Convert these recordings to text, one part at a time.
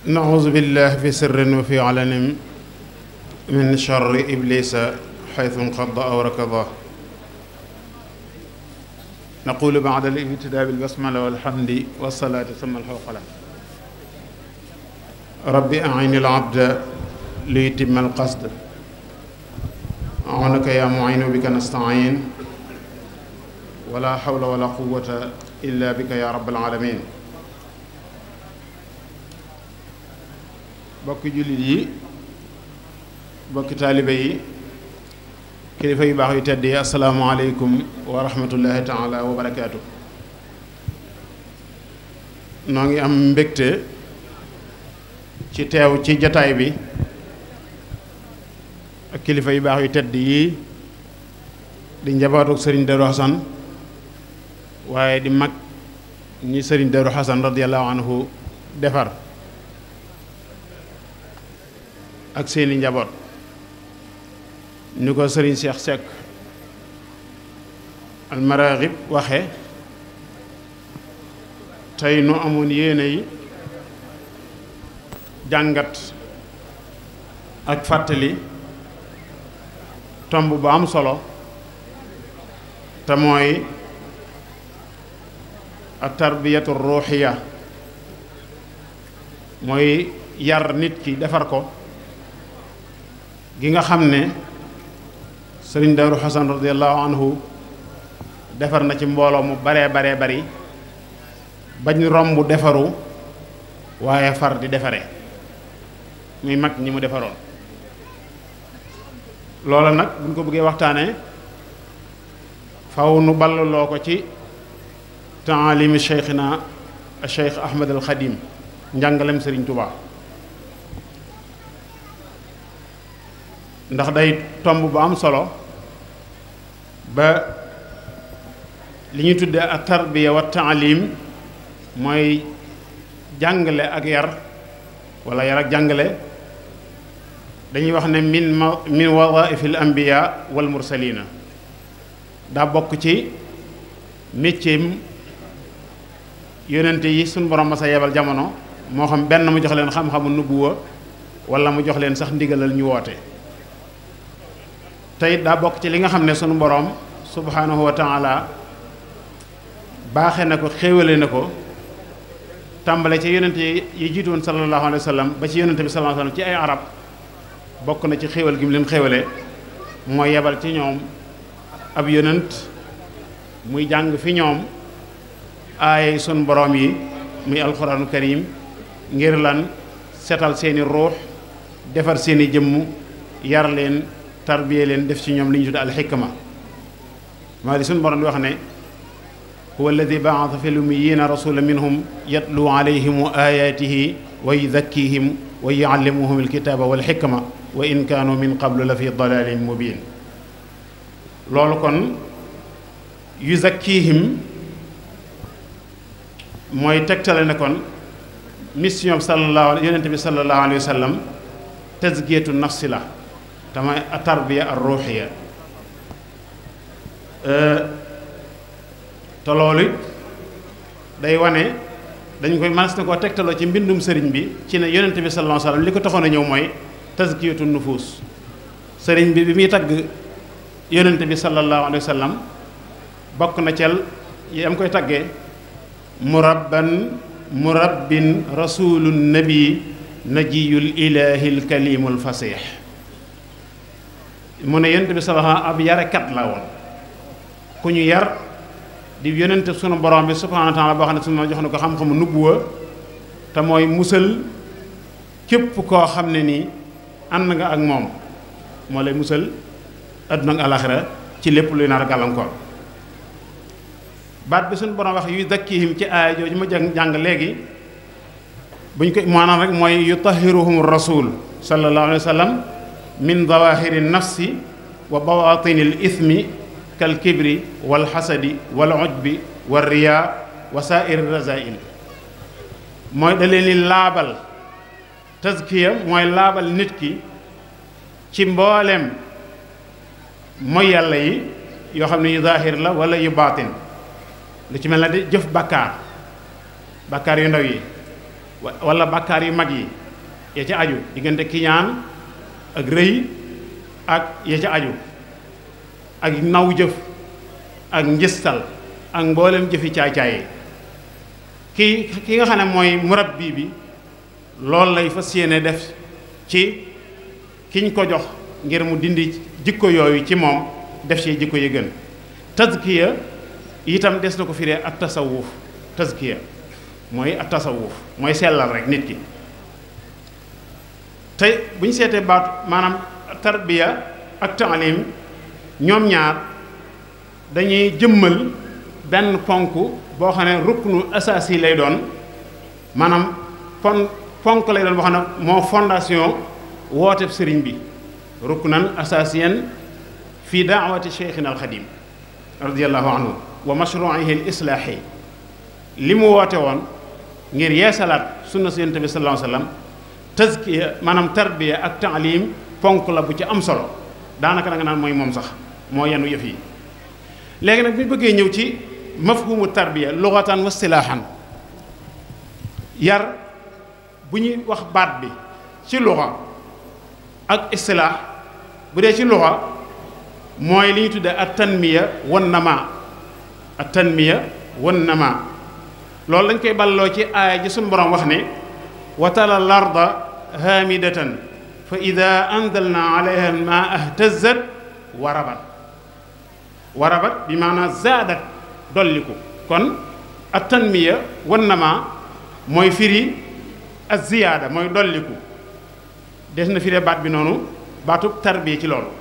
nauzu billahi fi sirrin wa fi alanin min charri iblisa xaytu nqadda aw rakada. naqulu ba'da al-ibtidaa bil-basmala walhamdi wassalaati summa al-hawqala. rabbi a'ini al-abda liyutimma al-qasd. awnaka yaa mu'inu bika nasta'iin. wala hawla wala quwwata illa bika yaa rabbal aalamiin. bokki jullit yi, bokki taalibe yi, kilifa yu baax yu tedd yi, asalaamaaleykum wa rahmatullahi taala wa barakaatu. noo ngi am mbégte ci teew ci jataay bi ak kilifa yu baax yu tedd yi di njabootuk sëriñ Darou Hassane, waaye di mag ñi sëriñ Darou Hassane radiyallahu anhu defar ak seeni njaboot. ni ko sëriñ Cheikh Seck almaraghib waxe tey nu amoon yéene yi jàngat ak fàttali tomb bu am solo te mooy at tarbiyatu ruuxiya, mooy yar nit ki defar ko gi nga xam ne sëriñ Darou Hassane radiyallahu anhu defar na ci mbooloo mu baree bari bañ romb defaru waaye far di defare muy mag ñi mu defaroon. loola nag buñ ko bëggee waxtaanee faw nu ballaloo ko ci taalimi cheikhina cheikh Ahmad al Xadim, njàngalem sëriñ Touba, ndax day tomb bu am solo ba li ñu tudde ak tarbiya wa taalim, mooy jàngale ak yar wala yar ak jàngale. dañuy wax ne min wadaaifil anbiya wal mursalina, daa bokk ci métier yonente yi suñ borom ma sa yebal jamono, moo xam benn mu jox leen xam-xamu nubuwa wala mu jox leen sax ndigalal ñu woote. tey daa bokk ci li nga xam ne sunu boroom subhaanahu wa taala baaxe na ko, xéewale na ko, tàmbale ci yonente yi jiitu woon sallallahu alayhi wa sallam ba ci yonente bi sallallahu alayhi wa sallam ci ay arab. bokk na ci xéewal gi mu leen xéewale mooy yebal ci ñoom ab yonent muy jàng fi ñoom aayay sunu boroom yi muy alxuraanu karim, ngir lan setal seeni ruux, defar seeni jëmm, yar leen, tarbiye leen, def ci ñoom li ñu tudde alxikma. maa di suñu borom di wax ne huwa alladi ba'atha fil ummiyyiina rasulan minhum yatlu alayhim ayatihi wa yuzakkihim wa yuallimuhum alkitaba wal xikma wa in kaanu min qablu la fi dalalin mubin. loolu kon yuzakkihim mooy tegtale ne kon mission yonente bi sallallahu alayhi wa sallam tazkiyatu nafsi la, te mooy tarbiya ar ruuxiya. te loolu day wane, dañ koy mas na koo tegtaloo ci mbindum sëriñ bi ci ne yonente bi sallallahu alayhi wa sallam li ko taxoon a ñëw mooy tazkiyatu nufuus. sëriñ bi muy tagg yonente bi sallallahu alayhi wa sallam bokk na cel yi am koy taggee murabbin rasulun nabi najiyul ilahil kalimul fasih. mu ne yonente bi sallallahu alayhi wa sallam ab yarekat la woon, ku ñu yar, di yonente sunu borom bi subhanahu wa taala boo xam ne sunu jox na ko xam-xamu nubuwa, te mooy musal képp koo xam ne nii ànd nga ak moom, moo lay musal adduna ak alaxira ci lépp luy nar gàllankoor. baat bi suñu borom wax yu zakkihim ci aaya jooju ma jàng léegi, buñ ko maanaam rek mooy yutahiruhum rasul sallallahu alayhi wa sallam min zawahiri nafsi wa bawatinil ithmi kal kibri wal xasadi wal ujbi wal riyaa wa saairi razail. mooy da leen di laabal. tazkiya mooy laabal nit ki ci mbooleem mooy yàlla yi yoo xam ne yu zaahir la wala yu baatin, lu ci mel na di jëf bàkkaar yu ndaw yi wala bàkkaar yu mag yi ya ca aju diggante kiñaan ak rëy ak ya ca aju ak naw jëf ak njistal ak mboolem jëfi caay-caay ki nga xam ne mooy murabbi bi loolu lay fas yéene def ci kiñ ko jox ngir mu dindi jikko yooyu ci moom def ci jikko yi gën tazkiya itam des na ko firee ak tasawuf tazkiya mooy ak tasawuf mooy sellal rek nit ki te bu ñu seetee baatu maanaam tarbiya ak taalim ñoom ñaar dañuy jëmmal benn ponk boo xam ne ruknu asaasi lay doon maanaam ponk lay doon boo xam ne moo fondation wooteb sëriñ bi ruknan asaasiyan fi daawati cheikhina alxadim radiallahu anhu wa mashruihi al islaahi li mu woote woon ngir yeesalaat sunna si yonent bi sallallahu alayhi wa sallam tazkiya maanaam tarbiya ak taalim ponk la bu ci am solo daanaka da nga naan mooy moom sax moo yenu yëf yi léegi nag bu ñu bëggee ñëw ci mafhumu tarbiya lughatan wa istilaahan yar bu ñuy wax baat bi ci lugha ak istilaah bu dee ci lugha mooy li ñu tudde at tanmiya wan nama at tanmiya wan nama loolu dañ koy balloo ci aaya ji suñu borom wax ne wa tara al arda haamidatan fa ida anzalna alayha al maa ihtazzat wa rabat bi maanaam zaadat dolliku kon at tanmiya wan nama mooy firi az ziyaada mooy dolliku des na firee baat bi noonu baatub tarbiya ci loolu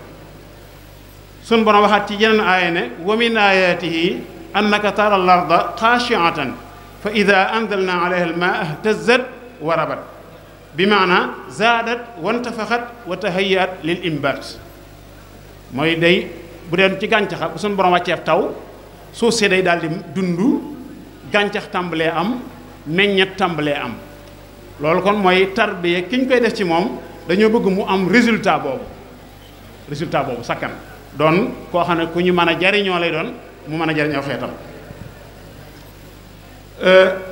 sun borom waxaat ci yeneen aaya ne wa min ayaatihi annaka tara al arda xaashiatan fa ida anzalna alayha al maa ihtazzat wa rabat bi maana zaadat wantafaxat wa tahayyaat lil imbaat mooy day bu dee ci gàncaxa bu suñu borom wàcceef taw suuf si day daal di dund gàncax tàmbalee am meññet tàmbalee am loolu kon mooy tarbiya ki ñu koy def ci moom dañoo bëgg mu am résultat boobu sakkan doon koo xam ne ku ñu mën a jariñoo lay doon mu mën a jariñoo xeetam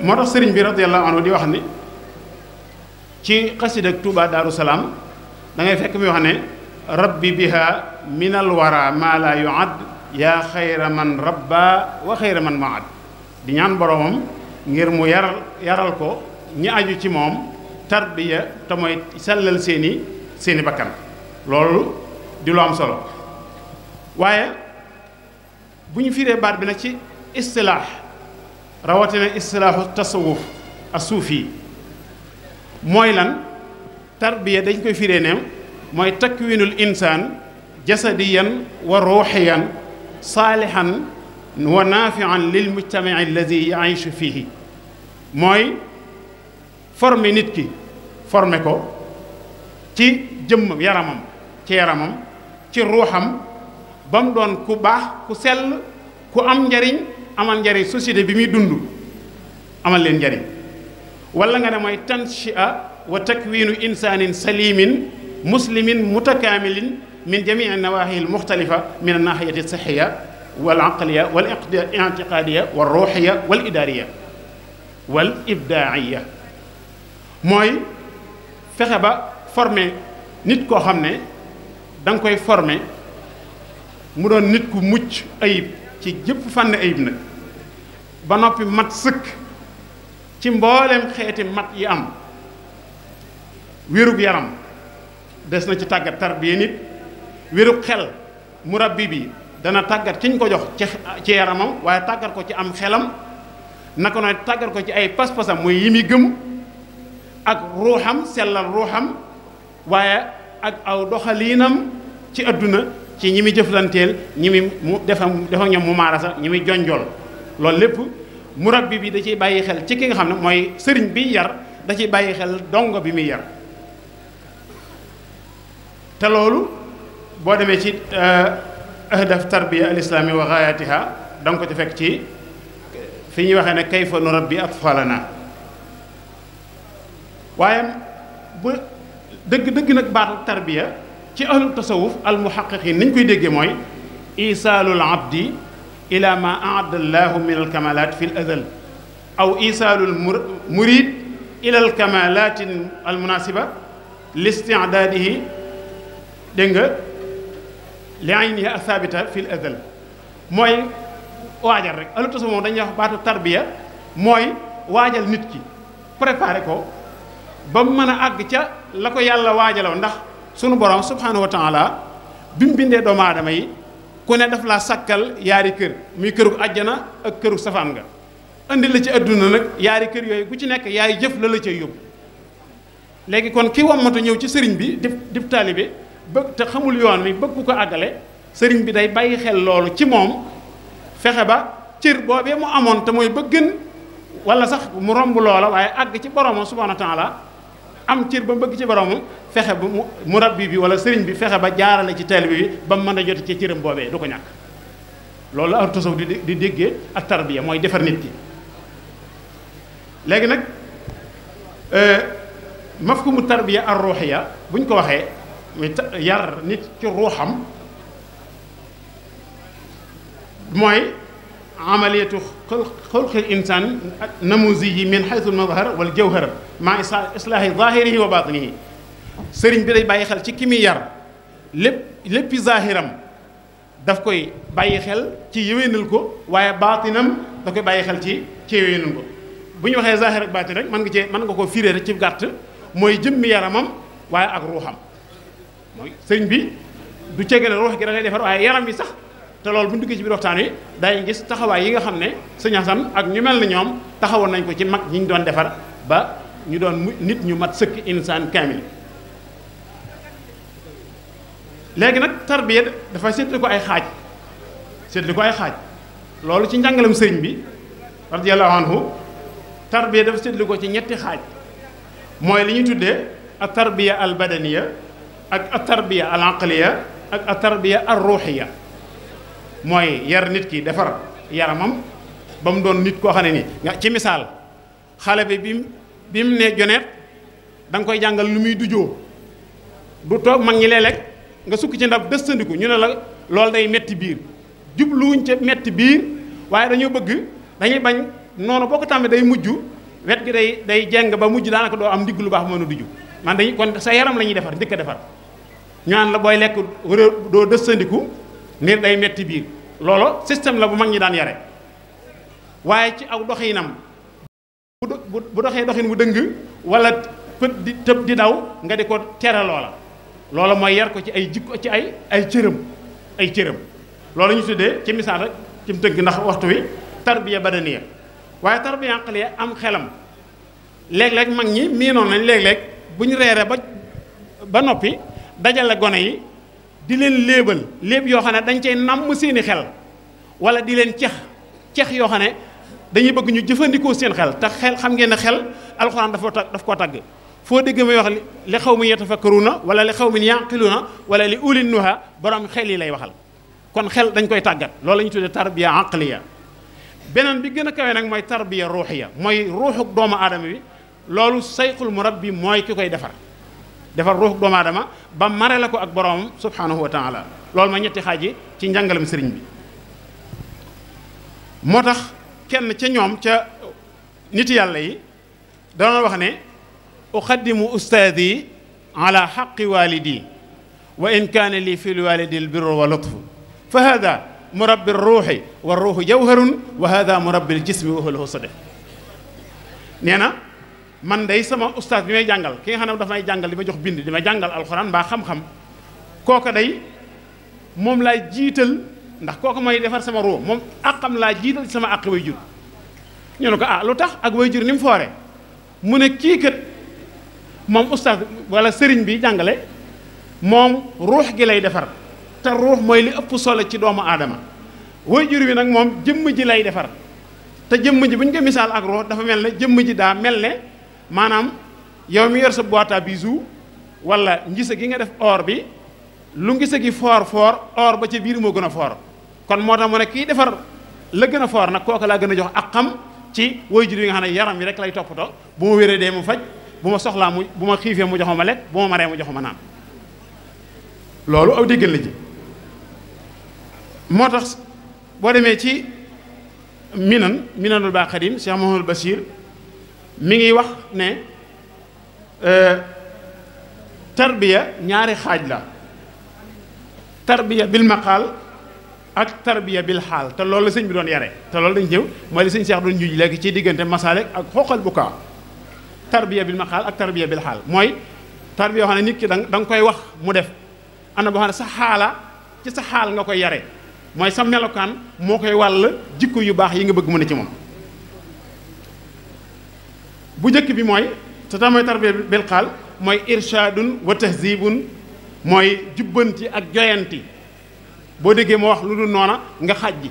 moo tax sëriñ bi radiyallahu anhu di wax ni ci xasida ak Tuubaa Daaru Salaam da ngay fekk muy wax ne rabbi biha min al wara ma la yuad yaa xayra man rabba wa xayra man maad di ñaan boromam ngir mu yaral ko ñi aju ci moom tarbiya te mooy sellal seeni bakkan loolu di lu am solo waaye bu ñu firee baat bi nag ci istilaax rawatina istilaaxu tasawuf as-suufi mooy lan tarbiya dañ koy firee ne mooy takwinul insaan jasadiyan wa ruuxiyan saalihan wa naafian lil mujtamaci alladi yaishu fihi mooy former nit ki former ko ci jëmmam yaramam ci ruuxam ba mu doon ku baax ku sell ku am njariñ amal njariñ société bi muy dund amal leen njariñ wala nga ne mooy tanshia wa takwinu insaanin salimin muslimin mutakaamilin min jamii nawaahi almuxtalifa min annahiyati alsixiya wal aqliya wal intiqaadiya wal ruuxiya wal idaariya wal ibdaaiya mooy fexe ba former nit koo xam ne da nga koy former mu doon nit ku mucc ayib ci jëpp fànn ayib nag ba noppi mat sëkk ci mboolem xeeti mat yi am wérug yaram des na ci tàggat tarbiya nit wérug xel murabbi bi dana tàggat ki ñu ko jox ci yaramam waaye tàggat ko ci am xelam naka noonu tàggat ko ci ay pas-pasam mooy yi muy gëm ak ruuxam sellal ruuxam waaye ak aw doxaliinam ci àdduna ci ñi muy jëflanteel ñi muy mu defa ñoom mu maarasa ñi muy jonjool loolu lépp murabbi bi da ciy bàyyi xel ci ki nga xam ne mooy sëriñ bi yar da ciy bàyyi xel dongo bi muy yar te loolu boo demee ci ahdaf tarbiya al islami wa gaayatiha da nga ko ci fekk ci fi ñuy waxee ne kayfa nurabbi atfalana waaye bu dëgg nag baatu tarbiya ci ahlu tasawuf al muhaqiqin ni ñu koy déggee mooy isaalul abdi ila ma aadda allahu min al kamalat fi l azal aw isaalul murid ila al kamalaati al munasiba li istidaadihi dégg nga li aynihi athabita fi l azal mooy waajal rek ahlu tasawuf moom dañuy wax baatu tarbiya mooy waajal nit ki préparé ko ba mu mën a àgg ca la ko yàlla waajaloon. ndax sunu borom subhanahu wa taala bi mu bindee doomu aadama yi ku ne daf laa sakkal yaari kër muy këru àjjana ak këru safaan nga indi la ci adduna nag yaari kër yooyu ku ci nekk yaay jëf la cay yóbbu. léegi kon ki wammatu ñëw ci sëriñ bi dif taalibe bëgg te xamul yoon wi bëgg bu ko àggale sëriñ bi day bàyyi xel loolu ci moom fexe ba cër boobee mu amoon te mooy bëggën wala sax mu romb loola waaye àgg ci boromam subhanahu wa taala am cër ba bëgg ci boromam fexe ba mu rabbi bi wala sëriñ bi fexe ba jaarale ci taalibe bi ba mu mën a jot ci cëram boobee du ko ñàkk. loolu la ahlu tasawuf di déggee ak tarbiya mooy defar nit ki. léegi nag mafhumu tarbiya ar ruuxiya bu ñu ko waxee muy yar nit ci ruuxam mooy amaliyatu xulqil insaan namuziyi min xaytu almazhar wal jawhar maa islaahi zahirihi wa batinihi. sëriñ bi day bàyyi xel ci ki muy yar léppi zahiram daf koy bàyyi xel ci yéwénal ko waaye baatinam da koy bàyyi xel ci yéwénal ko. bu ñu waxee zahir ak baatin rek mën nga koo firé rek ci gàtt mooy jëmmi yaramam waaye ak ruuxam. mooy sëriñ bi du cege ne ruux gi da ngay defar waaye yaram bi sax te loolu bu ñu duggee ci biir waxtaan wi day gis taxawaay yi nga xam ne sëñ Asan ak ñu mel ni ñoom taxawoon nañ ko ci mag ñi ñu doon defar ba ñu doon nit ñu mat sëkk insaan kaamil. léegi nag tarbiya dafa seetlu ko ay xaaj loolu ci njàngalam sëriñ bi radiyallahu anhu tarbiya dafa seetlu ko ci ñetti xaaj mooy li ñuy tuddee ak tarbiya al badaniya ak at tarbiya al aqliya ak at tarbiya ar ruuxiya. mooy yar nit ki defar yaramam ba mu doon nit koo xam ne nii nga ci misaal xale bi bi mu ne joneet da nga koy jàngal lu muy dujoo du toog mag ñi léeg-léeg nga sukk ci ndab dëstandiku ñu ne la loolu day metti biir jubluwuñ ca metti biir waaye dañoo bëgg dañuy bañ noonu boo ko tàmmee day mujj wet gi day jeng ba mujj daanaka doo am ndigg lu baax mën a duju man dañuy kon sa yaram la ñuy defar njëkk a defar ñu naan la booy lekk doo dëstandiku ngir day metti biir loolu système la bu mag ñi daan yare waaye ci aw doxinam bu doxee doxin bu dëng wala pët di tëb di daw nga di ko tere loola mooy yar ko ci ay jikko ci ay cëram loolu ñu tuddee ci misaal rek ci mu tënk ndax waxtu wi tarbiya badaniya. waaye tarbiya aqliya am xelam léeg-léeg mag ñi miinoon nañ léeg-léeg bu ñu reere ba noppi dajale gone yi di leen léeb yoo xam ne dañ cay namm seeni xel wala di leen cex yoo xam ne dañuy bëgg ñu jëfandikoo seen xel te xel xam ngeen ne xel alxuraan daf koo tagg foo dégg may wax li xaw mi yatafakkaruna wala li xaw mi yaqiluna wala li ulin nuha borom xel yi lay waxal kon xel dañ koy tàggat loolu la ñu tuddee tarbiya aqliya. beneen bi gën a kawe nag mooy tarbiya ruuxiya mooy ruuxuk doomu aadama bi loolu sayxul murabbi mooy ki koy defar ruuxuk doomu aadama ba mare la ko ak boroomam subhanahu wa taala. loolu ma ñetti xaaj yi ci njàngalam sëriñ bi. moo tax kenn ca ñoom ca nit yàlla yi doon wax ne uqaddimu ustaadi ala xaqi walidi wa in kaana lii fi lwalidi l birru wa lutfu fa hada murabbi ruuxi wa ruuxu jawharun wa hada murabbi jismi wa huwa lahu sadef. nee na man day sama ustaas bi may jàngal ki nga xam ne dafa may jàngal di ma jox bind di ma jàngal alxuraan mbaa xam-xam kooka day moom laa jiital ndax kooka mooy defar sama ruux moom àqam laa jiital sama àq way jur. ñu ne ko lu tax ak way jur ni mu foore mu ne kii kat moom ustaas wala sëriñ bi jàngale moom ruux gi lay defar te ruux mooy li ëpp solo ci doomu aadama way jur bi nag moom jëmm ji lay defar te jëmm ji bu ñu ko misaal ak ruux dafa mel ne jëmm ji daa mel ne maanaam yow mi yor sa boîte à bijoux wala ngisa gi nga def or bi lu ngisa gi foor or ba ca biir moo gën a foor kon moo tax mu ne kii defar la gën a foor nag kooku laa gën a jox ak xam ci way jur yi nga xam ne yaram yi rek lay toppatoo bu ma wéree dee mu faj bu ma soxlaa bu ma xiifee mu jox ma lekk bu ma maree mu jox ma naan loolu aw déggal la ji. moo tax boo demee ci minanul baax xadim Cheikh Mouhamadul Bachir mi ngi wax ne tarbiya ñaari xaaj la tarbiya bil maqaal ak tarbiya bil xaal te loolu la sëñ bi doon yare te loolu dañ ñëw mooy li sëñ Cheikh doon juj léegi ci diggante masaalik ak xoqal bukaa tarbiya bil maqaal ak tarbiya bil xaal mooy tarbiya yoo xam ne nit ki da nga koy wax mu def ana boo xam ne sa xaala ci sa xaal nga koy yare mooy sa melokaan moo koy wàll jikko yu baax yi nga bëgg mu ne ci moom bu njëkk bi mooy te tam mooy tarbiya bil xaal mooy irshaadun wa tahzibun mooy jubbanti ak joyanti boo déggee moo wax lu dul noona nga xàjji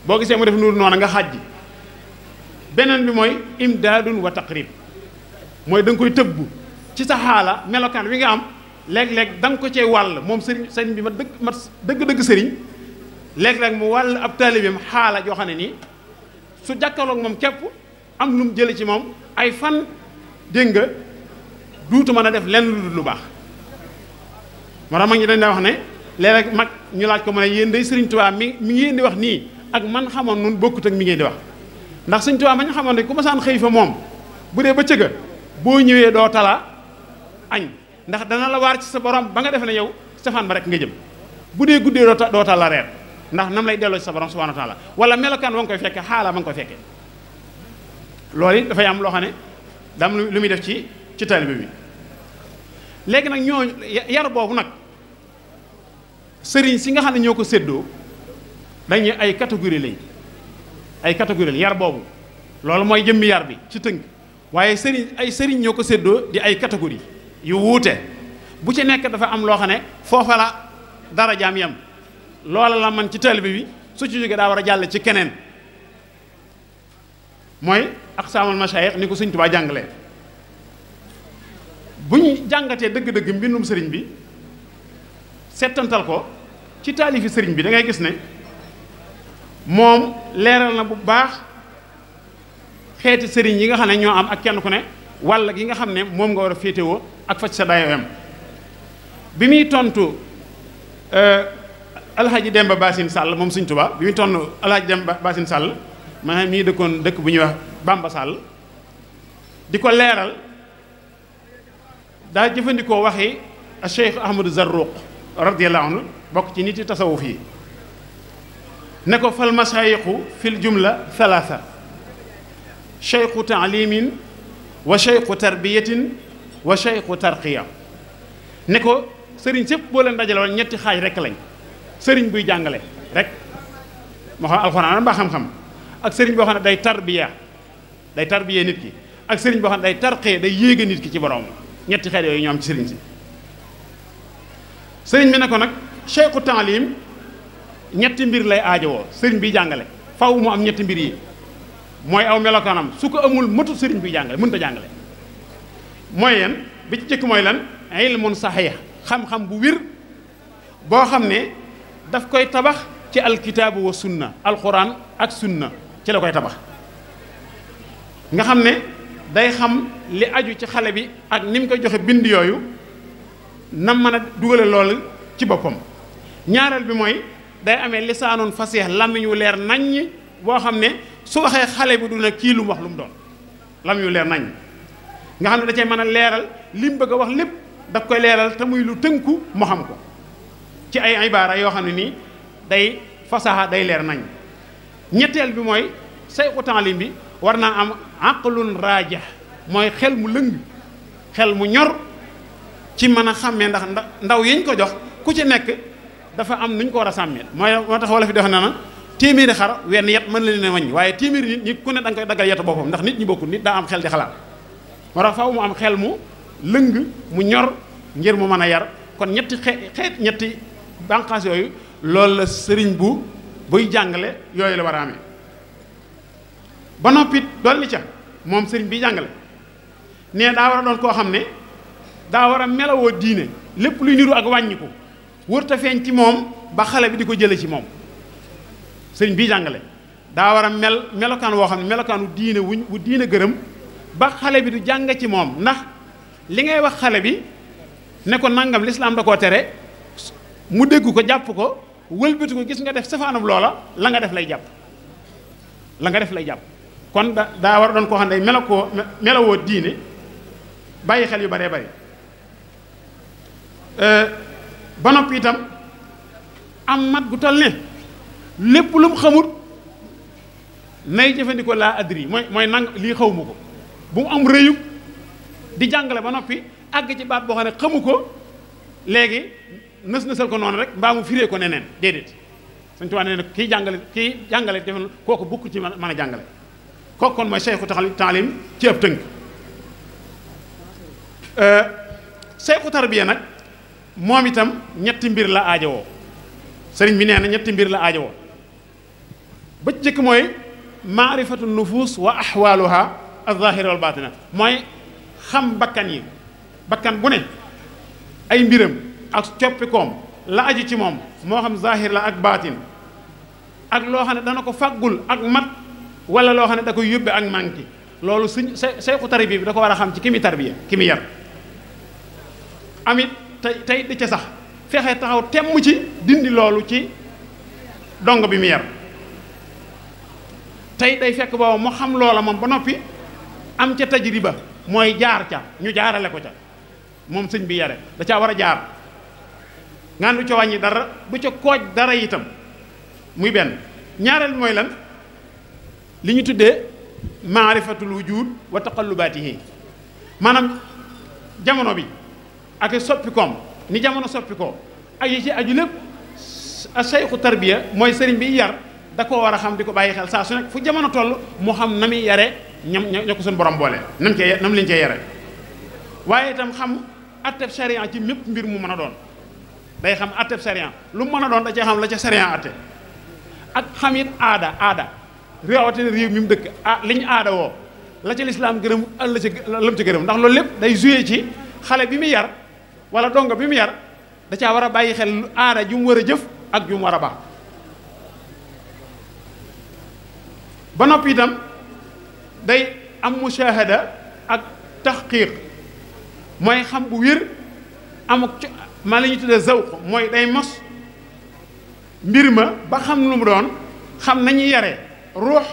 boo gisee mu def lu dul noona nga xàjji beneen bi mooy imdaadun wa taqrib mooy da nga koy tëbb ci sa xaala melokaan wi nga am léeg-léeg da nga ko cee wàll moom sëriñ bi ma dëgg sëriñ léeg-léeg mu wàll ab taalibeem xaala joo xam ne nii su jàkkaarloog moom képp am lu mu jële ci moom ay fan dégg nga duutu mën a def lenn lu dul lu baax moo tax mag ñi dañ daa wax ne léeg-léeg mag ñu laaj ko mu ne yéen day sëriñ Tuubaa mi ngeen di wax nii ak man xamoon nun bokkut ak mi ngeen di wax ndax sëriñ Tuubaa ma ñu xamoon ne ku ma saan xëy fa moom bu dee ba cëga boo ñëwee doo tala añ ndax dana la waar ci sa borom ba nga defe ne yow safaan ba rek nga jëm bu dee guddee doo tala reer ndax nam lay delloo ci sa borom subhanahu wa taala wala melokaan wa nga koy fekke xaala ma nga koy fekke loolu it dafay am loo xam ne dam lu muy def ci taalibe bi léegi nag ñoo yar boobu nag sëriñ si nga xam ne ñoo ko séddoo dañuy ay catégorie lañ ay catégorie lañ yar boobu loolu mooy jëmmi yar bi ci tënk waaye sëriñ ñoo ko séddoo di ay catégorie yu wuute bu ci nekk dafa am loo xam ne foofa la dara jaam yam loola la man ci taalibe bi su ci jógee daa war a jàll ci keneen mooy aqsaamul masaayix ni ko Sëriñ Tuubaa jàngalee bu ñu jàngatee dëgg-dëgg mbindum sëriñ bi settantal ko ci taalifi sëriñ bi da ngay gis ne moom leeral na bu baax xeeti sëriñ yi nga xam ne ñoo am ak kenn ku ne walla gi nga xam ne moom nga war a féetewoo ak faj sa dayoyam bi muy tontu alhaji Demba Basin Sall moom Sëriñ Tuubaa bi muy tontu alhaji Demba Basin Sall ma mii dëkkoon dëkk bu ñuy wax Bamba Sall di ko leeral daa jëfandikoo waxi Cheikh Ahmadou Zarruq radiyallahu anhu bokk ci nit yi tasawuf yi ne ko fal masaayiqu fil jumla thalatha cheikhu taalimin wa cheikhu tarbiyatin wa cheikhu tarqiya ne ko sëriñ sépp boo leen dajale woon ñetti xaaj rek lañ sëriñ buy jàngale rek moo xam alxuraan mbaa xam-xam ak sëriñ boo xam ne day tarbiya nit ki ak sëriñ boo xam ne day tarqiya day yéege nit ki ci borom ñetti xeet yooyu ñoo am ci sëriñ si sëriñ bi ne ko nag cheikhu taalim ñetti mbir lay aajowoo sëriñ biy jàngale faw mu am ñetti mbir yi mooy aw melokaanam su ko amul matut sëriñ biy jàngale mënut a jàngale mooy yan bi ci jëkk mooy lan ilmun saxiix xam-xam bu wir boo xam ne daf koy tabax ci alkitaabu wa sunna alquran ak sunna ci la koy tabax nga xam ne day xam li aju ci xale bi ak ni mu koy joxe bind yooyu nam mën a dugale loolu ci boppam ñaareel bi mooy day amee lisaanoon fasiix làmmiñ wu leer naññ boo xam ne su waxee xale bi du ne kii lu mu wax lu mu doon làmmiñ wu leer naññ nga xam ne da cay mën a leeral li mu bëgg a wax lépp daf koy leeral te muy lu tënku mu xam ko ci ay ibaara yoo xam ne nii day fasaxa day leer nañ ñetteel bi mooy sayxu taalim bi war naa am aqlun raajih mooy xel mu lëng xel mu ñor ci mën a xàmmee ndax ndaw yiñ ko jox ku ci nekk dafa am nuñ ko war a sàmmee moo tax wala fi dox na na téeméeri xar wenn yet mën la leen wàññi waaye téeméeri nit ñi ku ne da nga koy daggal yetu boppam ndax nit ñi bokkul nit daa am xel di xalaat moo tax faaw mu am xel mu lëng mu ñor ngir mu mën a yar kon ñetti xeet ñetti bànqaas yooyu loolu la sëriñ buy jàngale yooyu la war a amee ba noppit dolli ca moom sëriñ bi jàngale nee daa war a doon koo xam ne daa war a melawoo diine lépp luy niru ak wàññiku wërta feeñ ci moom ba xale bi di ko jële ci moom sëriñ bi jàngale daa war a melokaan woo xam ne melokaanu diine wu diine gërëm ba xale bi du jàng ci moom ndax li ngay wax xale bi ne ko nangam lislaam da koo tere mu dégg ko jàpp ko wëlbati ko gis nga def safaanam loola la nga def lay jàpp kon daa war a doon koo xam ne melawoo diine bàyyi xel yu baree bari ba noppi itam am mat gu toll ne lépp lu mu xamut nay jëfandikoo laa adri mooy nang lii xawma ko bu mu am rëyub di jàngale ba noppi àgg ci baat boo xam ne xamu ko léegi nës-nësal ko noonu rek mbaa mu firee ko neneen déedéet Sëñ Tuubaa nee na kii jàngale defe kooku bukk ci mën a jàngale kooku kon mooy seexu taalim ci ëpp tënk seexu tarbiya nag moom itam ñetti mbir la aajowoo sëriñ bi nee na ñetti mbir la aajowoo ba ci jëkk mooy maarifatu nufus wa ahwaluha az-zahira wal batina mooy xam bakkan yi bakkan bu ne ay mbiram ak coppikoom la aju ci moom moo xam zahir la ak baatin ak loo xam ne dana ko faggul ak mat wala loo xam ne da koy yóbbe ak manki loolu suñ seexu tarbiya bi da ko war a xam ci ki mi tarbiya ki mi yar amit tey di ca sax fexe taxaw temm ci dindi loolu ci dong bi mu yar tey day fekk booba mu xam loola moom ba noppi am ca tajriba mooy jaar ca ñu jaarale ko ca moom sëñ bi yare da caa war a jaar ngaan du ca wàññi dara du ca kooj dara itam muy benn ñaareel mooy lan li ñu tuddee maarifatul wujud wa taqallubaatihi maanaam jamono bi ak soppikoom ni jamono soppikoo ak yi ci aju lépp a sayxu tarbiya mooy sëriñ bi yar da koo war a xam di ko bàyyi xel saa su nekk fu jamono toll mu xam na muy yare ña ko suñu borom boole nam leen cee yare waaye itam xam atteb sharia ci mépp mbir mu mën a doon day xam atteb sharia lu mu mën a doon da cee xam la ca sharia atte ak xam it aada rawatina réew mi mu dëkk li ñu aada woo la ca lislaam gërëm la ca lam ca gërëm ndax loolu lépp day joué ci xale bi mu yar wala dongo bi mu yar da caa war a bàyyi xel aada ju mu war a jëf ak ju mu war a baax ba noppi itam day am mushahada ak taxqiq mooy xam bu wér amuk ma la ñuy tuddee zawq mooy day mos mbir ma ba xam lu mu doon xam nañuy yare ruux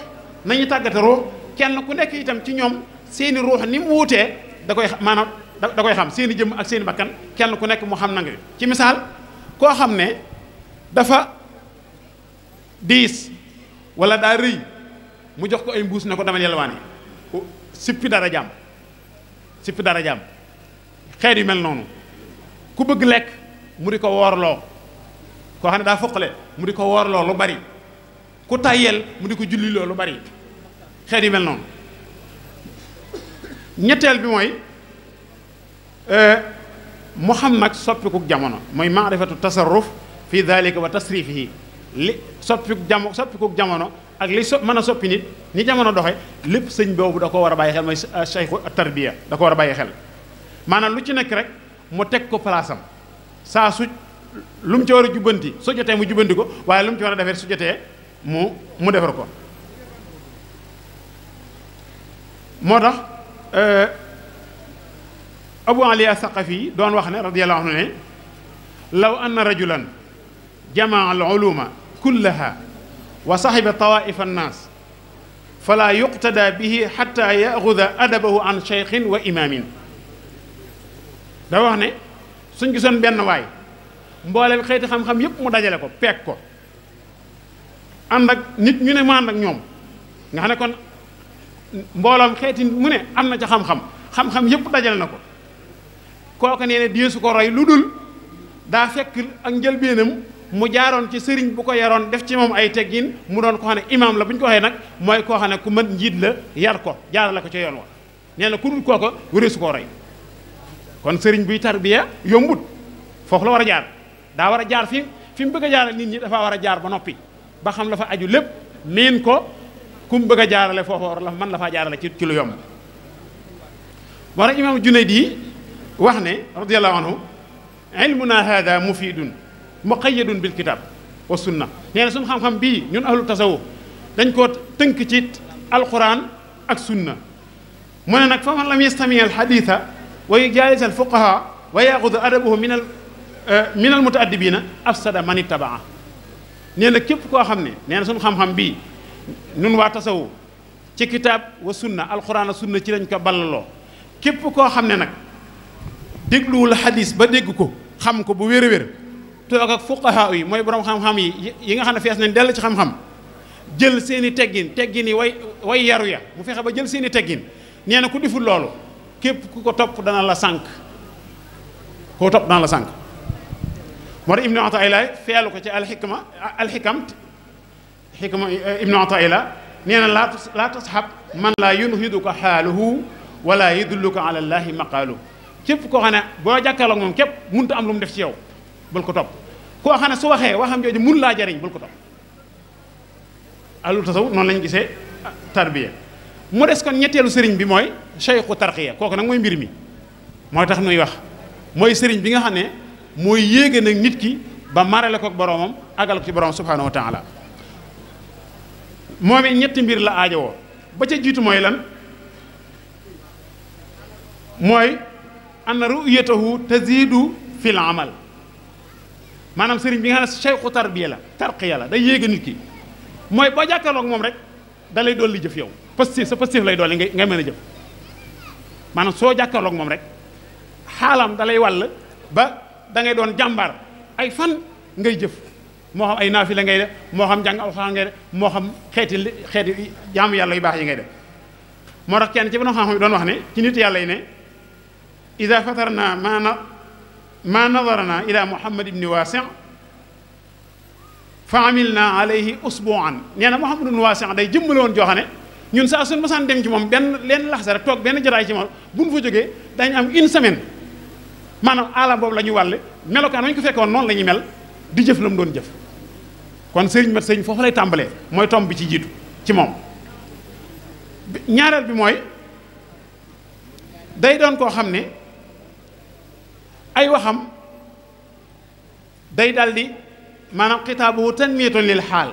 nañu tàggate ruux kenn ku nekk itam ci ñoom seeni ruux ni mu wuutee da koy maanaam da koy xam seeni jëmm ak seeni bakkan kenn ku nekk mu xam na nga ci misaal koo xam ne dafa diis wala daa rëy mu jox ko ay mbuus ne ko dama yelwaani sippi dara jaam xeet yu mel noonu ku bëgg lekk mu di ko woorloo koo xam ne daa foqale mu di ko woorloo lu bari ku tàyyel mu di ko julliloo lu bari xeet yu mel noonu ñetteel bi mooy mu xam nag soppikuk jamono mooy maarifatu tasarruf fi dalika wa tasrifihi li soppikuk jamono ak li mën a soppi nit ni jamono doxe lépp sëñ boobu da ko war a bàyyi xel mooy cheikhu tarbiya da ko war a bàyyi xel maanaam lu ci nekk rek mu teg ko palaasam saa su lu mu ci war a jubbanti su jotee mu jubbanti ko waaye lu mu ci war a defee su jotee mu defar ko moo tax Abu Ali As-Saqafi doon wax ne radiyallahu anhu ne law anna rajulan jamaa al uluma kullaha wa saxiba tawaifa annaas fala yuqtada bihi xata yaxuda adabahu an cheikhin wa imaamin da wax ne suñ gisoon benn waay mboolem xeeti xam-xam yépp mu dajale ko peeg ko ànd ak nit ñu ne mu ànd ak ñoom nga xam ne kon mbooloom xeeti mu ne am na ca xam-xam yépp dajale na ko kooku nee ne deesu ko roy lu dul daa fekk ak njëlbeenam mu jaaroon ci sëriñ bu ko yaroon def ci moom ay teggin mu doon ko xam ne imaam la bu ñu ko waxee nag mooy koo xam ne ku mën njiit la yar ko jaarale ko ca yoon wa nee na ku dul kooko wëree su koo roy kon sëriñ buy tarbiya yombut foofu la war a jaar daa war a jaar fi mu bëgg a jaarale nit ñi dafa war a jaar ba noppi ba xam la fa aju lépp miin ko ku mu bëgg a jaarale foofu war la mën la faa jaarale ci lu yomb moo tax imaam Junayd yi wax ne radiyallahu anhu ilmuna hada mufidun muqayyadun bil kitab wa sunna nee na suñu xam-xam bii ñun ahlu tasawuf dañ koo tënk ci alquran ak sunna mu ne nag fa man lam yastami al haditha wa yujaalis al fuqaha wa yaxudu adabahu min al mutaaddibina afsada man ittabaa nee na képp koo xam ne nee na suñu xam-xam bii ñun waa tasawuf ci kitab wa sunna alquran ak sunna ci lañ ko ballaloo képp koo xam ne nag dégluwul xadis ba dégg ko xam ko bu wér a wér toog ak fuqaha yi mooy borom xam-xam yi nga xam ne fees nañ dell ci xam-xam jël seen i teggin yi way yaru ya mu fexe ba jël seen i teggin nee na ku deful loolu képp ku ko topp dana la sànq koo topp dana la sànq moo tax ibnu Ataila feelu ko ci alxikam ibnu Ataila nee na laa tasxab man laa yunhiduka xaaluhu wala yudulluka ala llaahi maqaalu képp koo xam ne boo jàkkaarloog moom képp mënut a am lu mu def ci yow bul ko topp koo xam ne su waxee waxam jooju mun laa jariñ bul ko topp alu tasawuf noonu lañu gisee tarbiya mu des kon ñetteelu sëriñ bi mooy cheikhu tarqiya kooku nag mooy mbir mi mooy tax nuy wax mooy sëriñ bi nga xam ne mooy yéege nag nit ki ba marale ko ak boroomam àggal ko ci boroom subhaanahu wa taala moom it ñetti mbir la aajowoo ba ca jiitu mooy lan mooy anna ru'yatahu tazidu fil amal maanaam sëriñ bi nga xam ne cheikhu tarqiya la day yéege nit ki mooy boo jàkkaarloog moom rek da lay dolli jëf yow sa positif lay dolli ngay mën a jëf maanaam soo jàkkaarloog moom rek xaalam da lay wàll ba da ngay doon jàmbaar ay fan ngay jëf moo xam ay naafila ngay def moo xam jàng alxuraan ngay def moo xam xeeti jaamu yàlla yu baax yi ngay def moo tax kenn ci borom xam-xam yi doon wax ne ci nit yàlla yi ne ida fatarna ma nadarna ila muhammad ibni waasi fa amilna alayhi usbuan nee na muhammad ibni waasi day jëmmale woon joo xam ne ñun saa suñ masaan dem ci moom leen laxsa rek toog benn jataay ci moom bu ñu fa jógee dañu am une semaine maanaam alam boobu la ñu wàll melokaan wañu ko fekk woon noonu la ñuy mel di jëf la mu doon jëf kon sëriñ mat sëriñ foofu lay tàmbalee mooy tomb bi ci jiitu ci moom ñaareel bi mooy day doon koo xam ne ay waxam day daldi maanaam xitaabu tanmiyatun lil xaal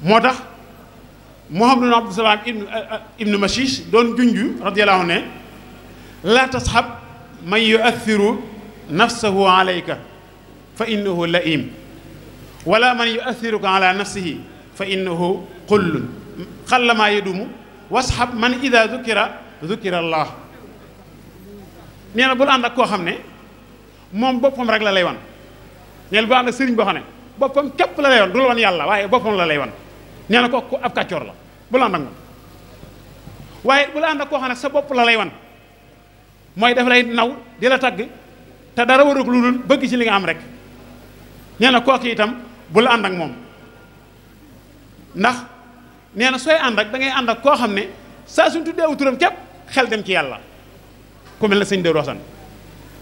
moo tax Muhammad ibn Abdus Salaam ibnu Mashish doon junju radiyallahu anhu ne laa tasxab man yuathiru nafsahu alayka fa innahu laim wala man yuathiruka ala nafsihi fa innahu qullun xallamaa yadumu wasxab man ida dukira allah nee na bul ànd ak koo xam ne moom boppam rek la lay wan neel bu ànd ak sëriñ boo xam ne boppam képp la lay wan du la wan yàlla waaye boppam la lay wan nee na kooku ab kàccoor la bul ànd ak moom waaye bul ànd ak koo xam ne sa bopp la lay wan mooy daf lay naw di la tagg te dara warul lu dul bëgg ci li nga am rek nee na kooku itam bul ànd ak moom ndax nee na sooy ànd ak da ngay ànd ak koo xam ne saa suñ tuddee aw turam képp xel dem ci yàlla ku mel ne sëñ Dóor Wasan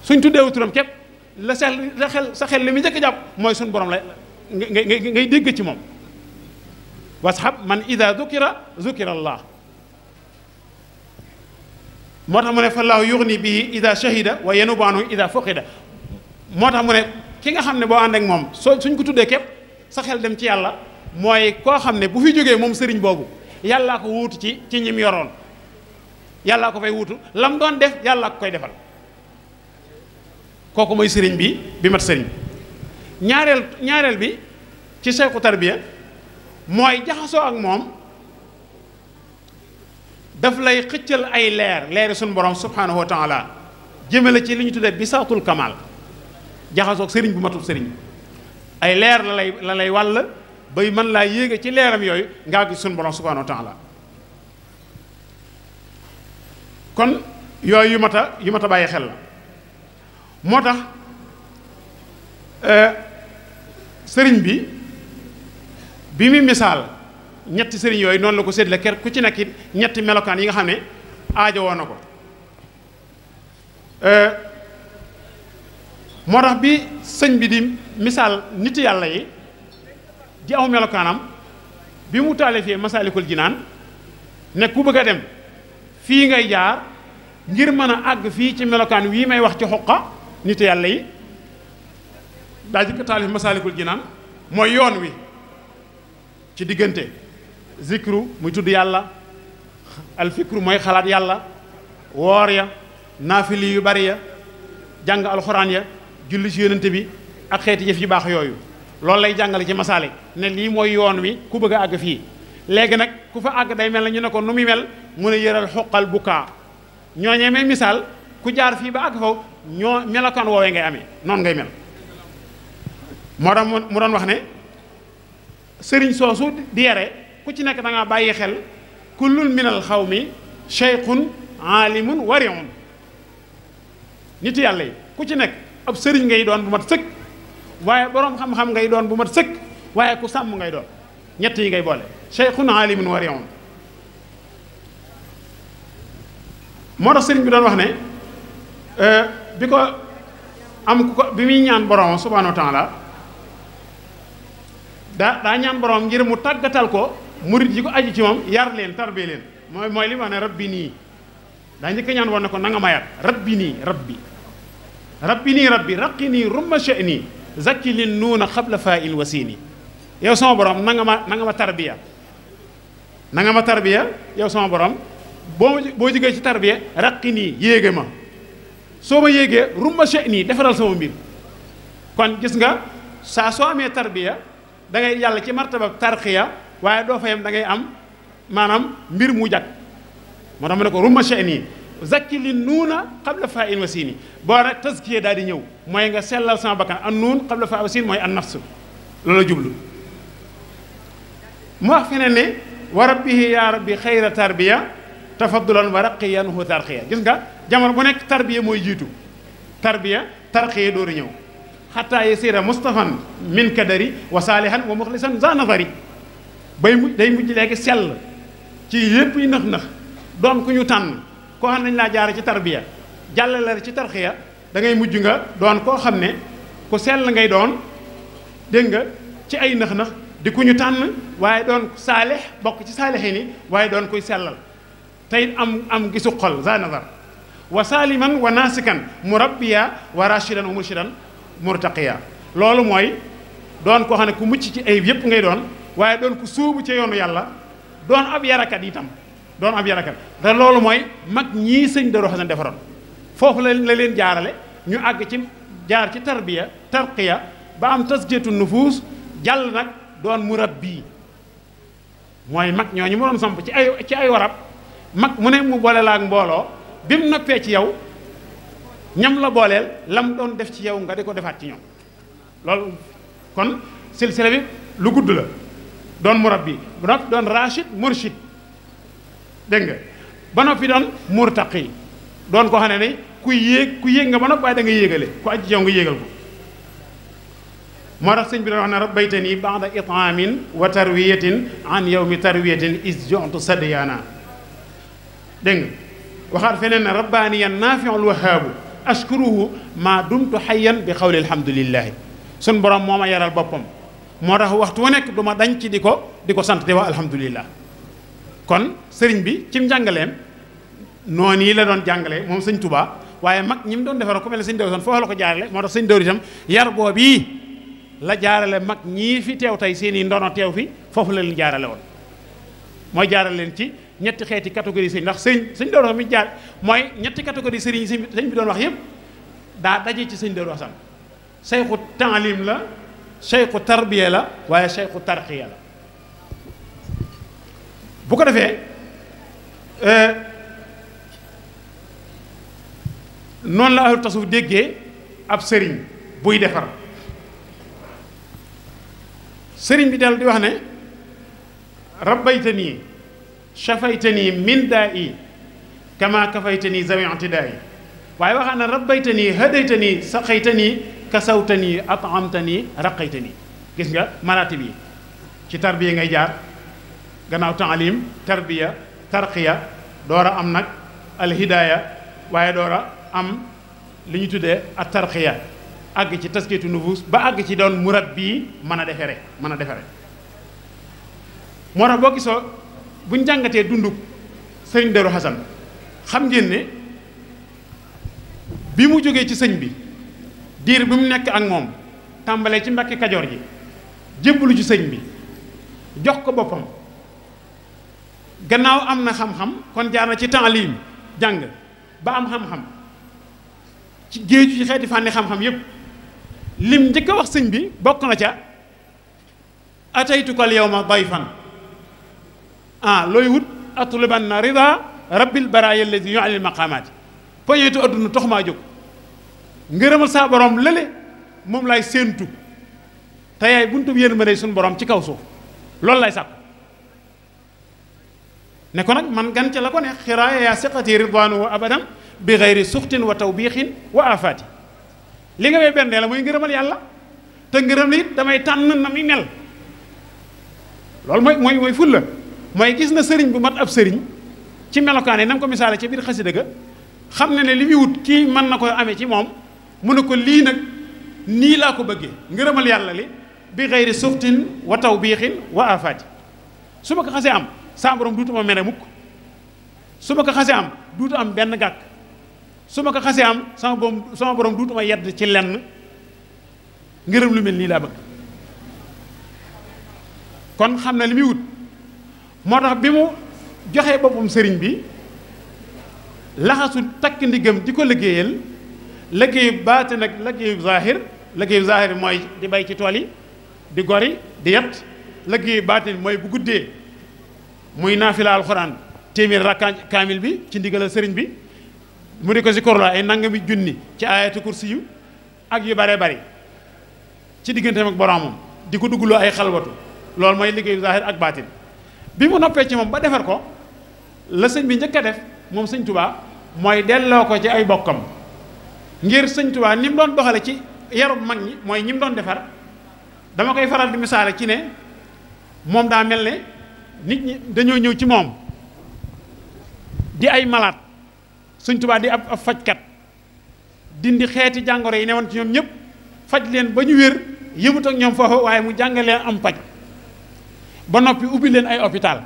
suñ tuddee aw turam képp sa xel li mu njëkk a jàpp mooy suñ borom la ngay dégg ci moom wasxab man ida zukira allah moo tax mu ne fallaahu yuxni bihi ida shahida wa yanubu anhu ida fuqida moo tax mu ne ki nga xam ne boo ànd ak moom suñ ko tuddee képp sa xel dem ci yàlla mooy koo xam ne bu fi jógee moom sëriñ boobu yàllaa ko wuutu ci ñim yoroon yàllaa ko fay wuutu lam doon def yàllaa ko koy defal kooku mooy sëriñ bi mat sëriñ ñaareel bi ci seexu tarbiya mooy jaxasoo ak moom daf lay xëccal ay leeri suñu borom subhanahu wa taala jëmale ci li ñu tuddee bisaatul kamal jaxasoo ak sëriñ bu matul sëriñ ay leer la lay wàll bay mën laa yéege ci leeram yooyu ngaa gis suñu borom subhanahu wa taala kon yooyu yu mat a bàyyi xel la moo tax sëriñ bi muy misaal ñetti sëriñ yooyu noonu la ko séddale ku ci nekk ñetti melokaan yi nga xam ne aajo woon na ko moo tax bi sëñ bi di misaal nit yàlla yi di aw melokaanam bi mu taalifee Masaalikul Jinaan ne ku bëgg a dem fii ngay jaar ngir mën a àgg fii ci melokaan wii may wax ci xoqa nit yàlla yi daa jëkk taalif Masaalikul Jinaan mooy yoon wi ci diggante zikru muy tudd yàlla alfikru mooy xalaat yàlla woor ya naafili yu bari ya jàng alxuraan ya julli ci yonente bi ak xeeti jëf yu baax yooyu loolu lay jàngale ci masaalik ne lii mooy yoon wi ku bëgg a àgg fii léegi nag ku fa àgg day mel na ñu ne ko nu muy mel mu ne yëral xoqal bukaa ñooñee may misaal ku jaar fii ba àgg foofu ñoo melokaan woowee ngay amee noonu ngay mel. moo tax mu doon wax ne sëriñ soosu di yare ku ci nekk da ngaa bàyyi xel kullun minal xawmi cheikhun aalimun wariun. nit yàlla yi ku ci nekk ab sëriñ ngay doon bu mat sëkk waaye boroom xam-xam ngay doon bu mat sëkk waaye ku sàmm ngay doon ñett yi ngay boole cheikhun aalimun wariun. moo tax sëriñ bi doon wax ne bi ko am ku ko bi muy ñaan borom subhaanahu wa taala daa ñaan borom ngir mu tàggatal ko murit yi ko aji ci moom yar leen tarbe leen mooy li ma ne rabbi nii daa njëkk ñaan woon ne ko na nga ma yar rabbi nii rabbi raqi nii rumma sha'ni zakki lin nuuna xabla faa in wasiini yow sama borom na nga ma tarbiya na nga ma tarbiya yow sama borom boo jógee ci tarbiya raqi nii yéege ma soo ma yéegee rumma sha'ni defaral sama mbir kon gis nga saa soo amee tarbiya da ngay yàlla ci martaba tarxiya waaye doo fa yam da ngay am maanaam mbir mu jag moo tax mu ne ko rumma sha'ni zakki li nuuna qabla faa in wa siini boo nag tazkiya daal di ñëw mooy nga sellal sama bakkan an nuun qabla faa wa siin mooy an nafs loolu jublu mu wax feneen ne wa rabbihi yaa rabbi xayra tarbiya tafaddulan wa raqiyanhu tarxiya gis nga jamono bu nekk tarbiya mooy jiitu tarbiya tarxiya dooru ñëw xataa yasira mustafan min kadari wa saalihan wa muxlisan za nazari day mujj léegi sell ci lépp yi nëx-nëx doon ku ñu tànn koo xam nañ laa jaare ci tarbiya jàllale ci tarxiya da ngay mujj nga doon koo xam ne ku sell ngay doon dégg nga ci ay nëx-nëx di ku ñu tànn waaye doon saalix bokk ci saalixi ni waaye doon kuy sellal tey am gisu xol za nazar wa saaliman wa naasikan murabbiya wa rashidan wa murshidan murtaqiya loolu mooy doon koo xam ne ku mucc ci ayib yépp ngay doon waaye doon ku sóobu ci yoonu yàlla doon ab yarakat itam doon ab yarakat te loolu mooy mag ñii sëñ Darou Hassane defaroon foofu la leen jaarale ñu àgg ci jaar ci tarbiya tarqiya ba am tasjiyatu nufuus jàll nag doon murabbi mooy mag ñooñu mu doon samp ci ay warab mag mu ne mu boole la ak mbooloo bi mu noppee ci yow ñam la booleel lam doon def ci yow nga di ko defaat ci ñoom loolu kon silsila bi lu gudd la doon murabbi ba noppi doon rachid murshid dégg nga ba noppi doon murtaqi doon ko xam ne ne ku yéeg nga ba noppi waaye da nga yéegale ku aji ci yow nga yéegal ko moo tax sëñ bi doon wax ne rabbaytani ba'da it'amin wa tarwiyatin an yawmi tarwiyatin is jontu sadyaana dégg nga waxaat feneen ne rabbaaniyan naafi'ul wahaabu ashkuruhu maa dumtu hayyan bi xawli alhamdulillahi sun borom moo ma yaral boppam moo tax waxtu wu nekk du ma dañ ci di ko sant di wax alhamdulillah kon sëriñ bi ci njàngaleem noonu yi la doon jàngale moom sëñ Touba waaye mag ñi mu doon defaroo ku mel ne sëñ Dawru foofu la ko jaarale moo tax sëñ Dawru itam yar boobu la jaarale mag ñii fi teew tey seen i ndono teew fi foofu la leen jaarale woon mooy jaarale leen ci ñetti xeeti catégorie sëñ ndax sëñ Dawru mi jaar mooy ñetti catégorie sëriñ sëñ bi doon wax yëpp daa daje ci sëñ Dawru Hassane seyxu taalim la seyxu tarbiya la waaye seyxu tarqiya la bu ko defee noonu la ahlu tasawuf déggee ab sëriñ buy defar sëriñ bi dellu di wax ne rabbaytanii shafaytanii min daa'i kama kafaytanii zawi i'tidaa'i waaye waxaa na rabbaytanii hadaytanii saqaytanii kasawtanii at'amtanii raqaytanii gis nga maratib yi ci tarbiya ngay jaar gannaaw taalim tarbiya tarqiya door a am nag alhidaaya waaye door a am li ñu tuddee ak tarqiya àgg ci taskiyatu nufus ba àgg ci doon murabbi mën a defere moo tax boo gisoo buñ jàngatee dunduk sëriñ Darou Hassane xam ngeen ne bi mu jógee ci sëñ bi diir bi mu nekk ak moom tàmbalee ci Mbàkke Kajoor ji jébbalu ci sëñ bi jox ko boppam gannaaw am na xam-xam kon jaar na ci taalim jàng ba am xam-xam ci géeju ci xeeti fànni xam-xam yépp lim njëkk a wax sëñ bi bokk na ca ataytukal yawma dayfan looy wut atluban na rida rabbil baraaya alladi yu'alil maqaamaati poñeetu adduna tax maa jóg ngërëmal saa borom lële moom laay séentu te yaay buntu yéen ma ne suñu borom ci kaw suuf loolu lay sàkku ne ko nag man gan ca la ko ne xiraaya yaa siqati ridwanuhu abadan bi xayri suxtin wa tawbiixin wa afaati li nga wee bendee la mooy ngërëmal yàlla te ngërëm it damay tànn na muy mel loolu mooy ful la mooy gis na sëriñ bu mat ab sëriñ ci melokaan yi na ko misaale ci biir xasida ga xam ne li muy wut kii mën na ko amee ci moom mu ne ko lii nag nii laa ko bëggee ngërëmal yàlla li bi xayri suxtin wa tawbiixin wa afaati su ma ko xasee am saa borom duutuma mere mukk su ma ko xasee am duutu am benn gàkk su ma ko xasee am sama borom duutuma yedd ci lenn ngërëm lu mel nii laa bëgg kon xam na li muy wut moo tax bi mu joxee boppam sëriñ bi laxasu takk ndigam di ko liggéeyal liggéeyu baate nag liggéeyu zahir mooy di bay ci tool yi di gori di yet liggéeyu baate mooy bu guddee muy naafila alxuraan téeméer rakka kaamil bi ci ndigalal sëriñ bi mu di ko si korloo ay nangami junni ci ayatu kursi yu ak yu bare bari ci digganteem ak boromam di ko duggloo ay xalwatu loolu mooy liggéeyu zahir ak baatin bi mu noppee ci moom ba defar ko la sëñ bi njëkk a def moom sëñ Tuubaa mooy delloo ko ci ay bokkam ngir sëñ Tuubaa ni mu doon doxale ci yarub mag ñi mooy ñi mu doon defar dama koy faral di misaale ci ne moom daa mel ne nit ñi dañoo ñëw ci moom di ay malaat sëñ Tuubaa di ab fajkat dindi xeeti jàngoro yi newoon ci ñoom ñëpp faj leen ba ñu wér yëmut ak ñoom foofu waaye mu jàngal leen am paj ba noppi ubbi leen ay hôpital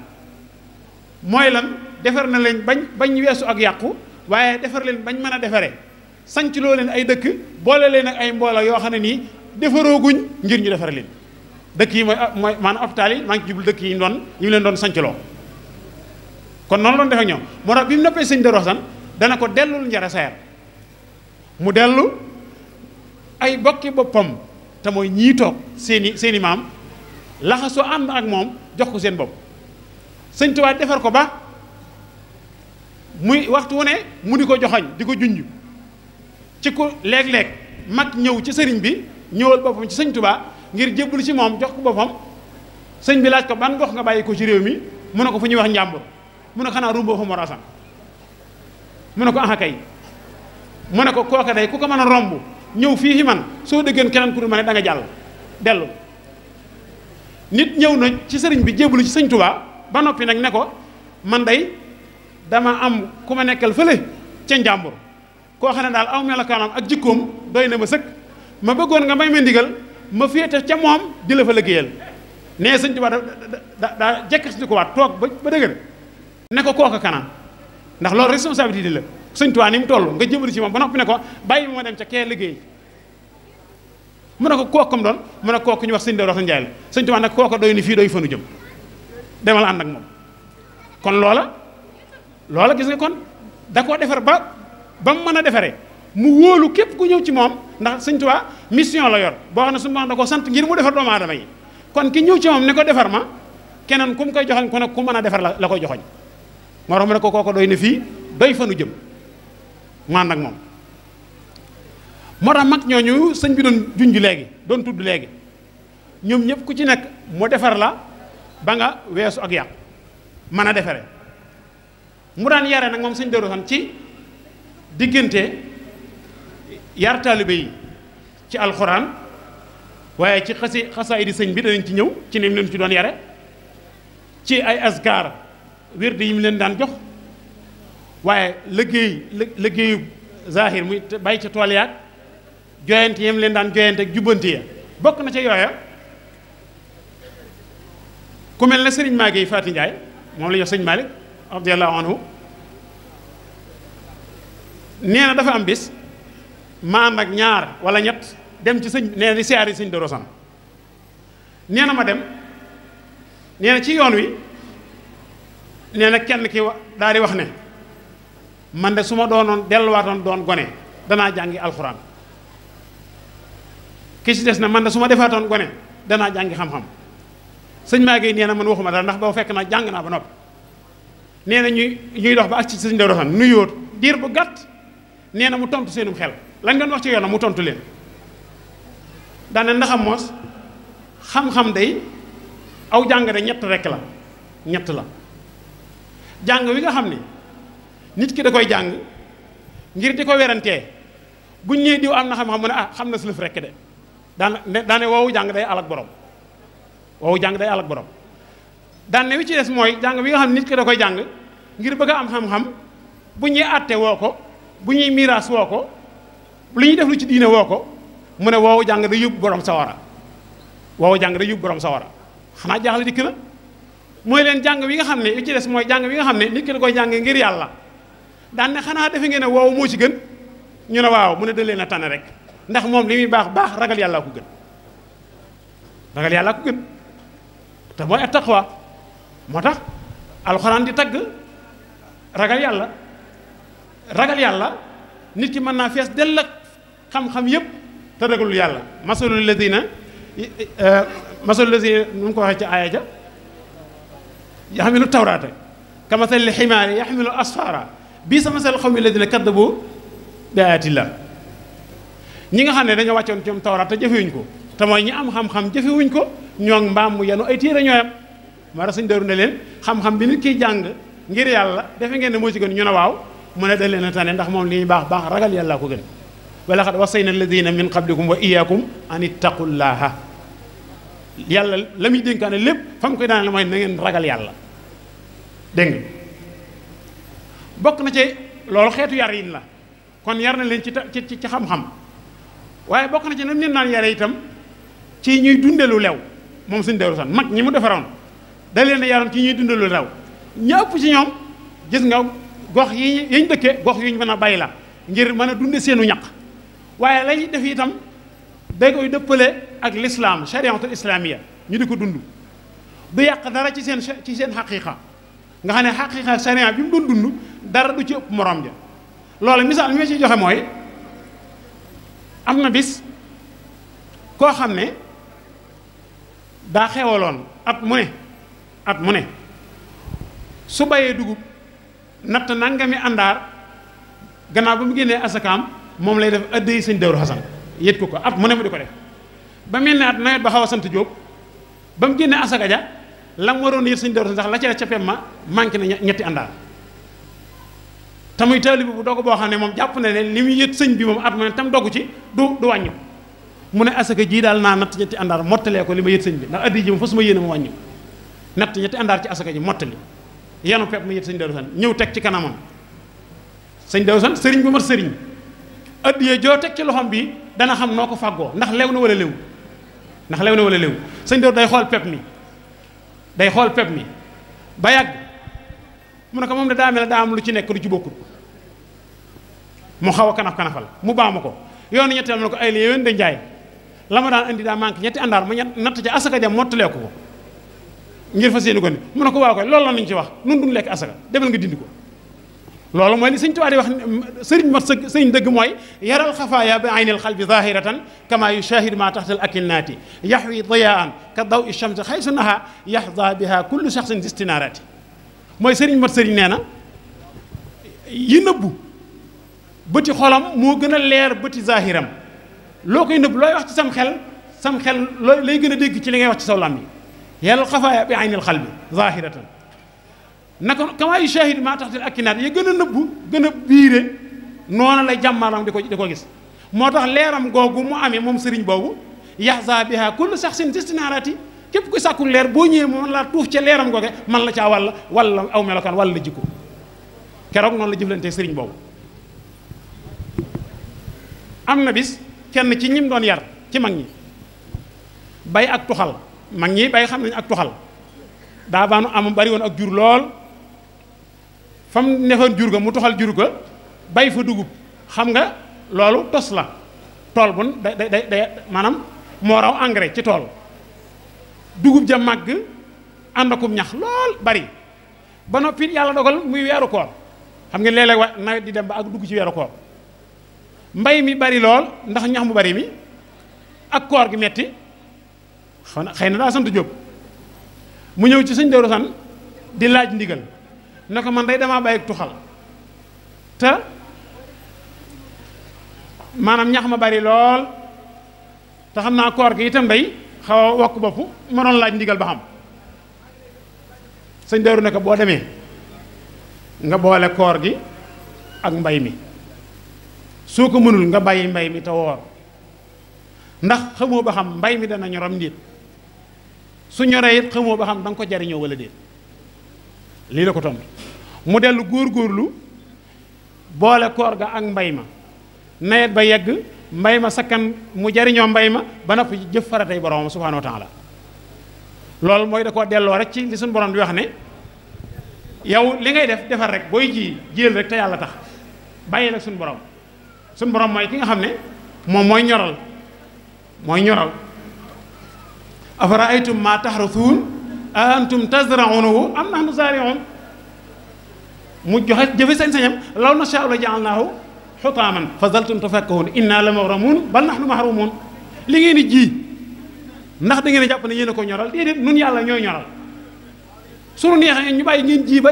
mooy lan defar na leen bañ weesu ak yàqu waaye defar leen bañ mën a defaree sanc loo leen ay dëkk boole leen ak ay mbooloo yoo xam ne nii defarooguñ ngir ñu defar leen dëkk yi mooy maanaam hôpital yi maa ngi ci jublu dëkk yi ñu leen doon sanc loo kon noonu loon def ak ñoom moo tax bi mu noppee sëñ Darou Assane dana ko dellul njara sayar mu dellu ay bokki boppam te mooy ñii toog seeni maam laxasoo ànd ak moom jox ko seen bopp sëñ Tuubaa defar ko ba muy waxtu wu ne mu di ko joxoñ di ko junj ci ko léeg-léeg mag ñëw ci sëriñ bi ñëwal boppam ci sëñ Tuubaa ngir jébbalu ci moom jox ko boppam sëñ bi laaj ko ban gox nga bàyyi ko ci réew mi mu ne ko fu ñuy wax njàmbur mu ne xanaa rumbo fa Mor Assane mu ne ko aha kay mu ne ko kooka day ku ko mën a romb ñëw fii man soo dëggeen keneen ku dul ma ne da nga jàll dellu nit ñëw na ci sëriñ bi jébbalu ci sëñ Tuubaa ba noppi nag ne ko man day dama am ku ma nekkal fële ca njàmbur koo xam ne daal aw melokaanam ak jikkoom doy na ma sëkk ma bëggoon nga may ma ndigal ma féete ca moom di la fa liggéeyal nee sëñ Tuubaa daa jekk si ko waat toog ba dëgër ne ko kooka kanaan ndax loolu responsabilité la sëñ Tuubaa ni mu toll nga jébbalu ci moom ba noppi ne ko bàyyi ma dem ca kee liggéey mu ne ko kookam doon mu ne kooku ñu wax sëñ Darou Assane Ndiaye la sëñ Tuubaa nag kooka doy ni fii doy fanu jëm demal ànd ak moom kon loola gis nga kon da koo defar ba mu mën a defaree mu wóolu képp ku ñëw ci moom ndax sëñ Tuubaa mission la yor boo xam ne su ma da ko sant ngir mu defar doomu aadama yi kon ki ñëw ci moom ne ko defar ma keneen ku mu koy joxoñ ku ne ku mën a defar la koy joxoñ moo tax mu ne ko kooko doy na fii doy fanu jëm mu ànd ak moom moo tax mag ñooñu sëñ bi doon junj léegi doon tudd léegi ñoom ñëpp ku ci nekk mu defar la ba nga weesu ak yàqu mën a defare mu daan yare nag moom sëñ Darou Assane ci diggante yar taalibe yi ci alxuraan waaye ci xasaayidi sëñ bi danañ ci ñëw ci ni mu leen ci doon yare ci ay azkar wird yi mu leen daan jox waaye liggéeyu zahir muy bàyyi ca tool yaag joyante yam leen daan joyante ak jubbante ya bokk na ca yooya ku mel ne sëriñ Maguette Faty Ndiaye moom la ñu wax sëñ Malick radiyallahu anhu nee na dafa am bis ma ànd ak ñaar wala ñett dem ci sëñ nee na di siyaari sëñ Darou Assane nee na ma dem nee na ci yoon wi nee na kenn ki daal di wax ne man de su ma doonoon delluwaatoon doon gone danaa jàngi alxuraan ki ci des na man de su ma defaatoon gone danaa jàngi xam-xam sëñ Maguette nee na man waxuma dara ndax boo fekk naa jàng naa ba noppi nee na ñuy dox ba ak ci sëñ Daaru Xasan nuyoo diir bu gàtt nee na mu tontu seenum xel lañ doon wax ci yoonam mu tontu leen daane ndaxam moos xam-xam day aw jàng de ñett rekk la ñett la jàng wi nga xam ne nit ki da koy jàng ngir di ko werantee buñ ñëwee diw am na xam-xam mu ne xam na suluf rekk de daane woowu jàng day alak borom woowu jàng day alak borom daane wi ci des mooy jàng wi nga xam ne nit ki da koy jàng ngir bëgg a am xam-xam bu ñuy àtte woo ko bu ñuy miraas woo ko lu ñuy def lu ci diine woo ko mu ne woowu jàng day yóbbu borom sawara woowu jàng day yóbbu borom sawara xanaa jaaxle dikk na mooy leen jàng wi nga xam ne yu ci des mooy jàng wi nga xam ne nit ki da koy jàng ngir yàlla daan ne xanaa defe ngeen ne woowu moo ci gën ñu ne waaw mu ne da leen a tane rek ndax moom li muy baax baax ragal yàlla ko gën ragal yàlla ko gën te mooy at taqwa moo tax alxuraan di tagg ragal yàlla nit ki mën naa fees dell ak xam-xam yépp te ragalul yàlla masalul lazina nu mu ko waxee ci aaya ja yaxmilu tawraata kamasali ximaari yaxmilu asfara bii sa masal xawmi lazina kaddabu bi ayatillah ñi nga xam ne dañoo wàccoon ci ñoom tawraat te jëfewuñ ko te mooy ñi am xam-xam jëfewuñ ko ñoo mbaam mu yenu ay téere ñooyam maa tax suñ daru ne leen xam-xam bi nit kiy jàng ngir yàlla defe ngeen ne moo ci gën ñu ne waaw mu ne da leen a tane ndax moom li ñuy baax baax ragal yàlla ko gën wa laqad wassayna alladina min qablikum wa iyyakum an ittaqullaha yàlla la muy dénkaane lépp fa mu koy daane la mooy na ngeen ragal yàlla dégg nga bokk na ci loolu xeetu yar yin la kon yar na leen ci xam-xam waaye bokk na ci nam leen naan yare itam ci ñuy dunde lu lew moom suñu Daaru Xasan mag ñi mu defaroon da leen a yaram ci ñuy dunde lu lew ñëpp ci ñoom gis nga gox yi ñu dëkkee gox yu ñu mën a bay la ngir mën a dunde seenu ñaq waaye lañuy def itam day koy dëppale ak l'islam chariatul islamiya ñu di ko dund du yàq dara ci seen xaqiiqa nga xam ne xaqiiqa charia bi mu doon dund dara du ci ëpp morom ja loolu misaal mi ma ciy joxe mooy am na bis koo xam ne daa xewaloon at mu ne su bayee dugub natt nangami àndaar gannaaw ba mu génnee asakaam moom lay def ëddee sëñ Daaru Xasan yët ko at mu ne mu di ko def ba mel ne at nawet ba xaw a sant Jóob ba mu génnee asaka ja la mu waroon yët sëñ Daaru Xasan sax la ca capem ma manqué na ñetti àndaar te muy taalibe bu dogu boo xam ne moom jàpp na ne li muy yët sëñ bi moom at mu ne tam dogu ci du wàññi mu ne asaka jii daal naa natt ñetti àndaar mottalee ko li ma yët sëñ bi ndax addi ji moom fa su ma yéene ma wàññi natt ñetti àndaar ci asaka ji mottali yenu pepp ma yët sëñ Daaru Xasan ñëw teg ci kanamam sëñ Daaru Xasan sëriñ bu mat sëriñ addiyee joo teg ci loxom bi dana xam noo ko fàggoo ndax lew na wala léwu sëñ Daaru day xool pepp mi ba yàgg mu ne ko moom de daa mel ne daa am lu ci nekk lu ci bokkut mu xaw a kanaf-kanafal mu baamu ko yoonu ñetteel mu ne ko ay la yéwén de njaay la ma daan indi daa manqué ñetti àndaar ma natt ca asaka jam mottalee ko ngir fas yéene ko ni mu ne ko waaw koy loolu la nañu ci wax nun duñ lekk asaka demal nga dindi ko loolu mooy li sëñ Tuubaa di wax sëriñ mat sëriñ dëgg mooy yaral xafaaya bi aynil xalbi zahiratan kama yushahid ma taxtal akinnaati yaxwi diyaan ka daw i shamsi xaysu naha yaxda biha kullu shaxsin distinaarati mooy sëriñ mat sëriñ nee na yi nëbbu bëti xolam moo gën a leer bëti zahiram loo koy nëbb looy wax ci sam xel lay gën a dégg ci li ngay wax ci saw lam yi yaral xafaaya bi aynil xalbi zahiratan naka kama yu shahid maa taxtil akinaat ya gën a nëbbu gën a biire noona lay jàmmaram di ko gis moo tax leeram googu mu amee moom sëriñ boobu yaxza biha kullu saxsin distinaarati képp ku sàkku leer boo ñëwee moom laa tuuf ca leeram googe man la caa walla aw melokaan walla la jikko keroog noonu la jëflante sëriñ boobu am na bis kenn ci ñim doon yar ci mag ñi bay ak tuxal mag ñi bay xam nañ ak tuxal daa baanu am bari woon ak jur lool fam nefoon jur ga mu toxal jur ga bay fa dugub xam nga loolu tos la tool bu day maanaam moo raw engrais ci tool dugub ja màgg ànd akum ñax lool bari ba noppi yàlla dogal muy weeru koor xam nga léeg-léeg wa nawet di dem ba ak dugg ci weeru koor mbay mi bari lool ndax ñax mu bari mi ak koor gi metti xëy na daa sant Jóob mu ñëw ci sëñ Daaru Xasan di laaj ndigal ne ko man day damaa bàyyi tuxal te maanaam ñax ma bari lool te xam naa koor gi itam day xaw a wokk bopp mënoon laaj ndigal ba xam sëñ Daaru ne ko boo demee nga boole koor gi ak mbay mi soo ko mënul nga bàyyi mbay mi te woor ndax xamoo ba xam mbay mi dana ñoram nit su ñoree it xamoo ba xam da nga ko jariñoo wala déet lii la ko tontu mu dellu góorgóorlu boole koor ga ak mbay ma nawet ba yegg mbay ma sakkan mu jariñoo mbay ma ba noppi jëf faratay borom subhaanahu wa taala loolu mooy da koo delloo rek ci li suñu borom di wax ne yow li ngay def defar rek booy ji jiyal rek te yàlla tax bàyyi la suñu borom mooy ki nga xam ne moom mooy ñoral afara aytum ma taxrasuun a antum tazraunahu am nahnu zaariun mu joxe jëfe sañ-sañam law nashaa'u la ja'alnaahu xutaaman fa zaltum tafakkahuun inna la mawramuun bal nahnu mahruumuun li ngeen di ji ndax da ngeen a jàpp ne yéen a ko ñoral déedéet nun yàlla ñooy ñoral suñu neexee ñu bàyyi ngeen ji ba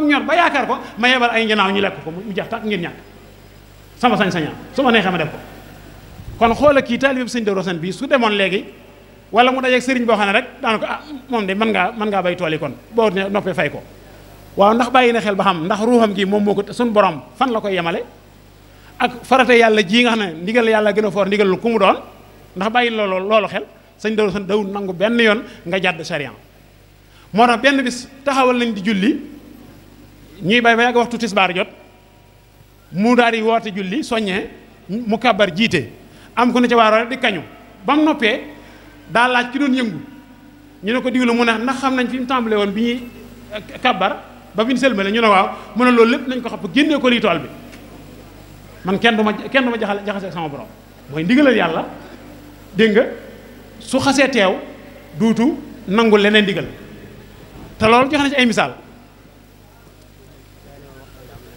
mu ñor ba yaakaar ko ma yebal ay njanaaw ñu lekk ko mu jeex tàkk ngeen ñàkk sama sañ-sañam su ma neexee ma def ko kon xoola kii taalibe sëñ Daaru Asan bii su demoon léegi wala mu dajeeg sëriñ boo xam ne rek daana ko moom de mën ngaa bay tool yi kon boo noppee fay ko waaw ndax bàyyi na xel ba xam ndax ruuxam gi moom moo ko suñu borom fan la koy yemale ak farata yàlla ji nga xam ne ndigal yàlla gën a foor ndigal lu ku mu doon ndax bàyyi loolu xel sëñ Daaru Asan dawul nangu benn yoon nga jàdd sariya moo tax benn bis taxawal nañ di julli ñuy bay ba yàgg waxtu tisbaar jot mu daal di woote julli soññee mu kàbbar jiite am ku ne ca waaroo di kañu ba mu noppee daa laaj ki doon yëngu ñu ne ko diwlu mu ne ndax xam nañ fi mu tàmbalee woon bi ñuy kàbbar ba bi ñu sëlmale ñu ne waaw mu ne loolu lépp nañ ko xam génnee ko lii tool bi man kenn du ma jaxase ak sama borom mooy ndigalal yàlla dégg nga su xasee teew duutu nangu leneen ndigal te loolu joxe na ci ay misaal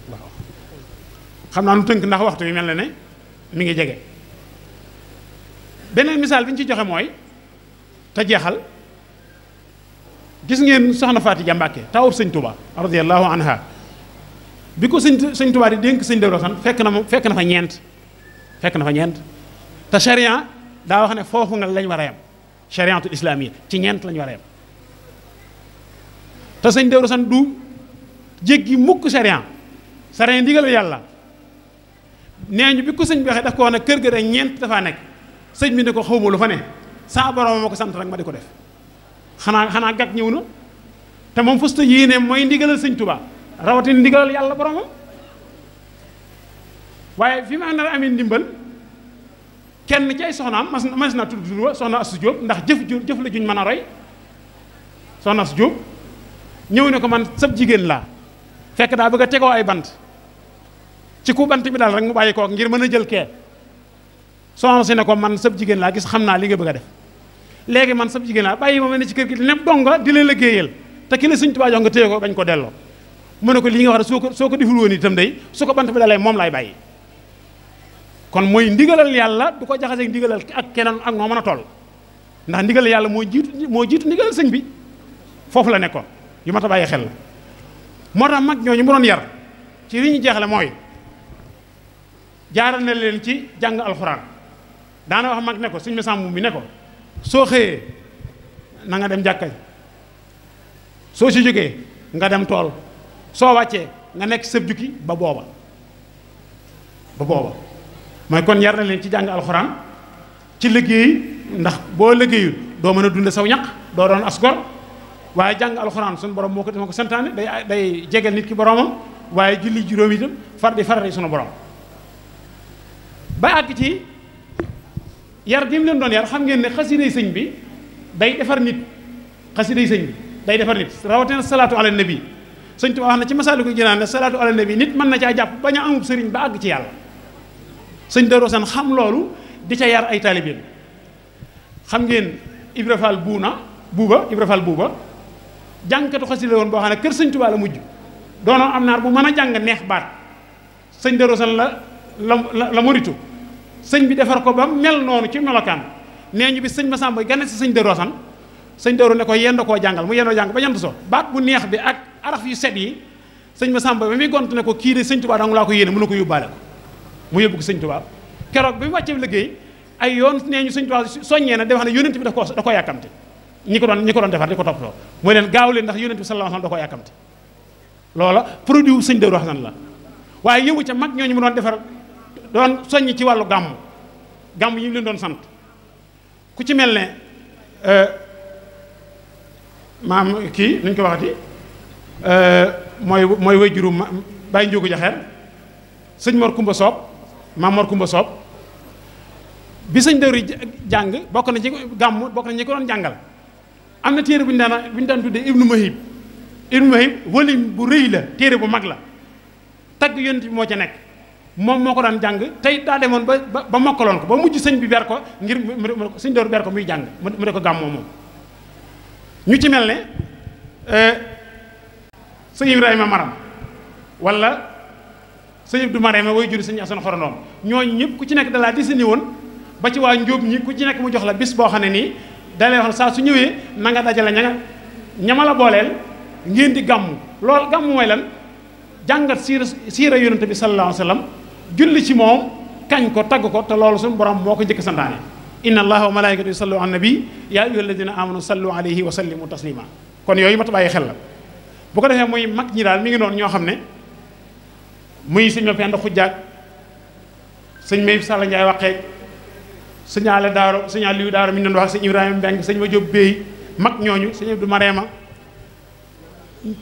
waaw xam naa nu tënk ndax waxtu bi mel na ne mi ngi jege beneen misaal bi ñu ci joxe mooy te jeexal gis ngeen soxna Faati Ja Mbàkke tawub sëñ Tuubaa radiyallahu anha bi ko sëñ Tuubaa di dénk sëñ Daaru Asan fekk na fa ñeent te charia daa wax ne foofu nga lañ war a yem chariatul islamiyya ci ñeent lañ war a yem te sëñ Daaru Asan du jéggi mukk charia ndigal yàlla nee ñu bi ko sëñ bi waxee daf ko wax ne kër ga de ñeent dafaa nekk sëñ bi ne ko xawma lu fa ne saa borom ma ko sant rek ma di ko def xanaa gàtt ñëw na te moom fësta yéene mooy ndigalal sëñ Tuubaa rawatina ndigalal yàlla boromam waaye fi ma nar a amee ndimbal kenn ci ay soxnaam mas na tudd soxna Astu Jóob ndax jëf la juñ mën a roy soxna Astu Jóob ñëw ne ko man sab jigéen laa fekk daa bëgg a tegoo ay bant ci ku bant bi daal rek mu bàyyi ko ngir mën a jël kee soxna si ne ko man sab jigéen laa gis xam naa li nga bëgg a def léegi man sab jigéen laa bàyyi ma ne ci kër gi nepp donga di leen liggéeyal te ki la Sëñ Tuubaa jox nga téye ko bañ ko delloo mu ne ko lii nga wax de soo ko deful woon itam day su ko bant bi dalee moom laay bàyyi kon mooy ndigalal yàlla du ko jaxasee ndigalal ak keneen ak noo mën a toll ndax ndigalal yàlla moo jiitu ndigalal sëñ bi foofu la nekkoon yu mat a bàyyi xel la moo tax mag ñooñu mu doon yar ci li ñu jeexale mooy jaaral na leen ci jàng alxuraan daana wax mag ne ko sëñ Masamba bi ne ko soo xëyee na nga dem jàkka soo si jógee nga dem tool soo wàccee nga nekk sëb jukki ba booba mooy kon yar na leen ci jàng alxuraan ci liggéey ndax boo liggéeyul doo mën a dunde saw ñaq doo doon asgor waaye jàng alxuraan suñu borom moo ko santaane day jegal nit ki boromam waaye julli juróom itam di farata sunu borom ba àgg ci yar gi mu leen doon yar xam ngeen ne xasiday sëñ bi day defar nit rawatina salaatu ala nabi sëñ Tuubaa wax na ci Masaalikul Jinaan ne salaatu ala nabi nit mën na caa jàpp bañ a amub sëriñ ba àgg ci yàlla sëñ Daaru Asan xam loolu di ca yar ay taalibeem xam ngeen Ibra Fall buuba jàngkatu xasida woon boo xam ne kër sëñ Tuubaa la mujj doonoon am naar bu mën a jàng neex baat sëñ Daaru Asan la muritu sëñ bi defar ko ba mel noonu ci melokaan nee ñu bi sëñ Masamba gane si sëñ Daaru Asan sëñ Daaru ne ko yendoo koo jàngal mu yendoo jàng ba jant so baat bu neex bi ak araf yu set yi sëñ Masamba ba muy gont ne ko kii de sëñ Tuubaa danga laa ko yéene mën na ko yóbbaale ko mu yóbbu ko sëñ Tuubaa keroog bi mu wàccee liggéey ay yoon nee ñu sëñ Tuubaa soññee na dafa ne yónent bi da ko yàkkamte ñi ko doon defar di ko toppatoo mooy leen gaaw leen ndax yónent bi sallallahu alayhi wasallam da ko yàkkamte loola produit wu sëñ Daaru Xasan la waaye yëmu ca mag ñooñu mu doon defar doon soññ ci wàllu gàmm yi leen doon sant ku ci mel ne maam kii nuñ ko waxati mooy way juróom bàyyi njóogu jaxeer sëñ Mor Kumba Soob maam Mor Kumba Soob bi sëñ Daaru jàng bokk na ci gàmm bokk na ñi ko doon jàngal am na téere bu ñu daan tuddee Ibnu Mahib volume bu rëy la téere bu mag la tagg yonent bi moo ca nekk moom moo ko daan jàng tey daa demoon ba mokkaloon ko ba mujj sëñ bi ber ko ngir sëñ Daaru ber ko muy jàng mu de ko gàmmoo moom ñu ci mel ne sëñ Ibrahima Maram wala sëñ Abdou Marème way juri sëñ Asan Xorondoom ñooñu ñëpp ku ci nekk dalaa disini woon ba ci waa Njóob ñi ku ci nekk mu jox la bis boo xam ne nii dalee wax saa su ñëwee na nga dajale ñama la booleel ngeen di gàmm loolu gàmm mooy lan jàngat siira yonente bi sallallahu alayhi wa sallam julli ci moom kañ ko tagg ko te loolu suñu borom moo ko njëkk santaane inna allaha wa malaikatu yusallu ala nabi ya ayyuha alladina amanu sallu alayhi wa sallimu taslima kon yooyu mat a bàyyi xel la bu ko defee muy mag ñi daal mi ngi noonu ñoo xam ne muy sëñ ma pend xujjaag sëñ Mayib Sall Ndiaye waxeeg sëñ Ale Daaro sëñ Aliou Daaro mi ñu doon wax sëñ Ibrahima Mbeng sëñ ma Jóob Béy mag ñooñu sëñ Abdou Marema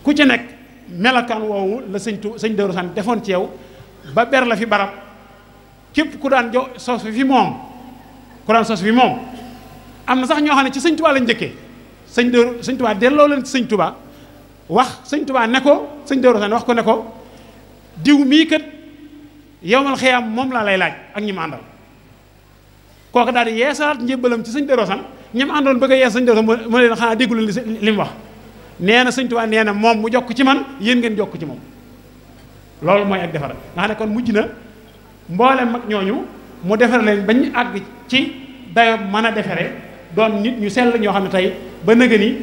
ku ci nekk melakaan woowu la sëñ Daaru Xasan defoon ci yow ba ber la fi barab képp ku daan sos fi moom am na sax ñoo xam ne ci sëñ Tuubaa lañ njëkkee sëñ Tuubaa delloo leen ci sëñ Tuubaa wax sëñ Tuubaa ne ko sëñ Daaru Xasan wax ko ne ko diw mii kat yowmal xiyaam moom laa lay laaj ak ñi ma àndal kooku daal di yeesalaat njébbalam ci sëñ Daaru Xasan ñi ma àndoon bëgg a yees sëñ Daaru Xasan mu leen xanaa déggu leen li mu wax nee na sëñ Tuubaa nee na moom mu jokk ci man yéen ngeen jokk ci moom loolu mooy ak defar nga xam ne kon mujj na mboolem mag ñooñu mu defar leen bañ àgg ci dayo mën a defare doon nit ñu sell ñoo xam ne tey ba nëga ni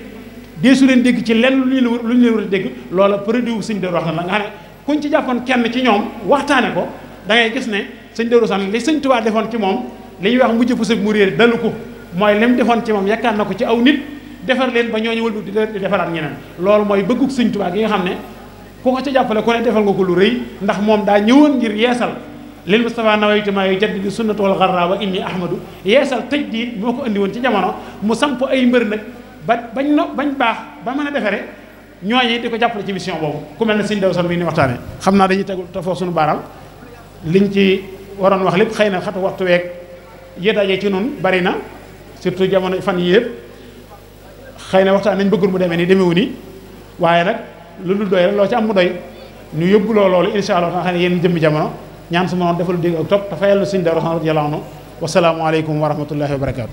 deesu leen dégg ci lenn lu ñu leen war a dégg loola produit wu sëñ Daaru Xasan la nga xam ne kuñ ci jàppoon kenn ci ñoom waxtaane ko da ngay gis ne sëñ Daaru Xasan li sëñ Tuubaa defoon ci moom li ñuy wax mujj fu sëg mu réer dalu ko mooy lim defoon ci moom yakkaan na ko ci aw nit defar leen ba ñooñu wëlbu di defaraat ñeneen loolu mooy bëggug sëñ Tuubaa gi nga xam ne ku ko ca jàppale ku ne defal nga ko lu rëy ndax moom daa ñëwoon ngir yeesal lil Mustafa nawaytu maa yujaddidu sunnata wal gharra wa inni ahmadu yeesal tajdiid moo ko andi woon ci jamono mu samp ay mbër nag bañ baax ba mën a defare ñooñi di ko jàppale ci mission boobu ku mel ne sëñ Daaru Xasan bi ni waxtaane xam naa dañuy tegul te foofu suñu baaral liñ ci waroon wax lépp xëy na xatu waxtu weeg yédaje ci noonu bari na surtout jamono fan yi yëpp xëy na waxtaan nañ bëggul mu demee ni demewu ni waaye nag lu dul doy rek loo ci am mu doy ñu yóbbuloo loolu insha allah xam ne yéen jëmmi jamono ñaan su ma noon defalu dégg ak topp te fayal na sëñ Daaru Xasan radiyallahu anhu wasalaamu aleykum wa rahmatullahi wa barakaatu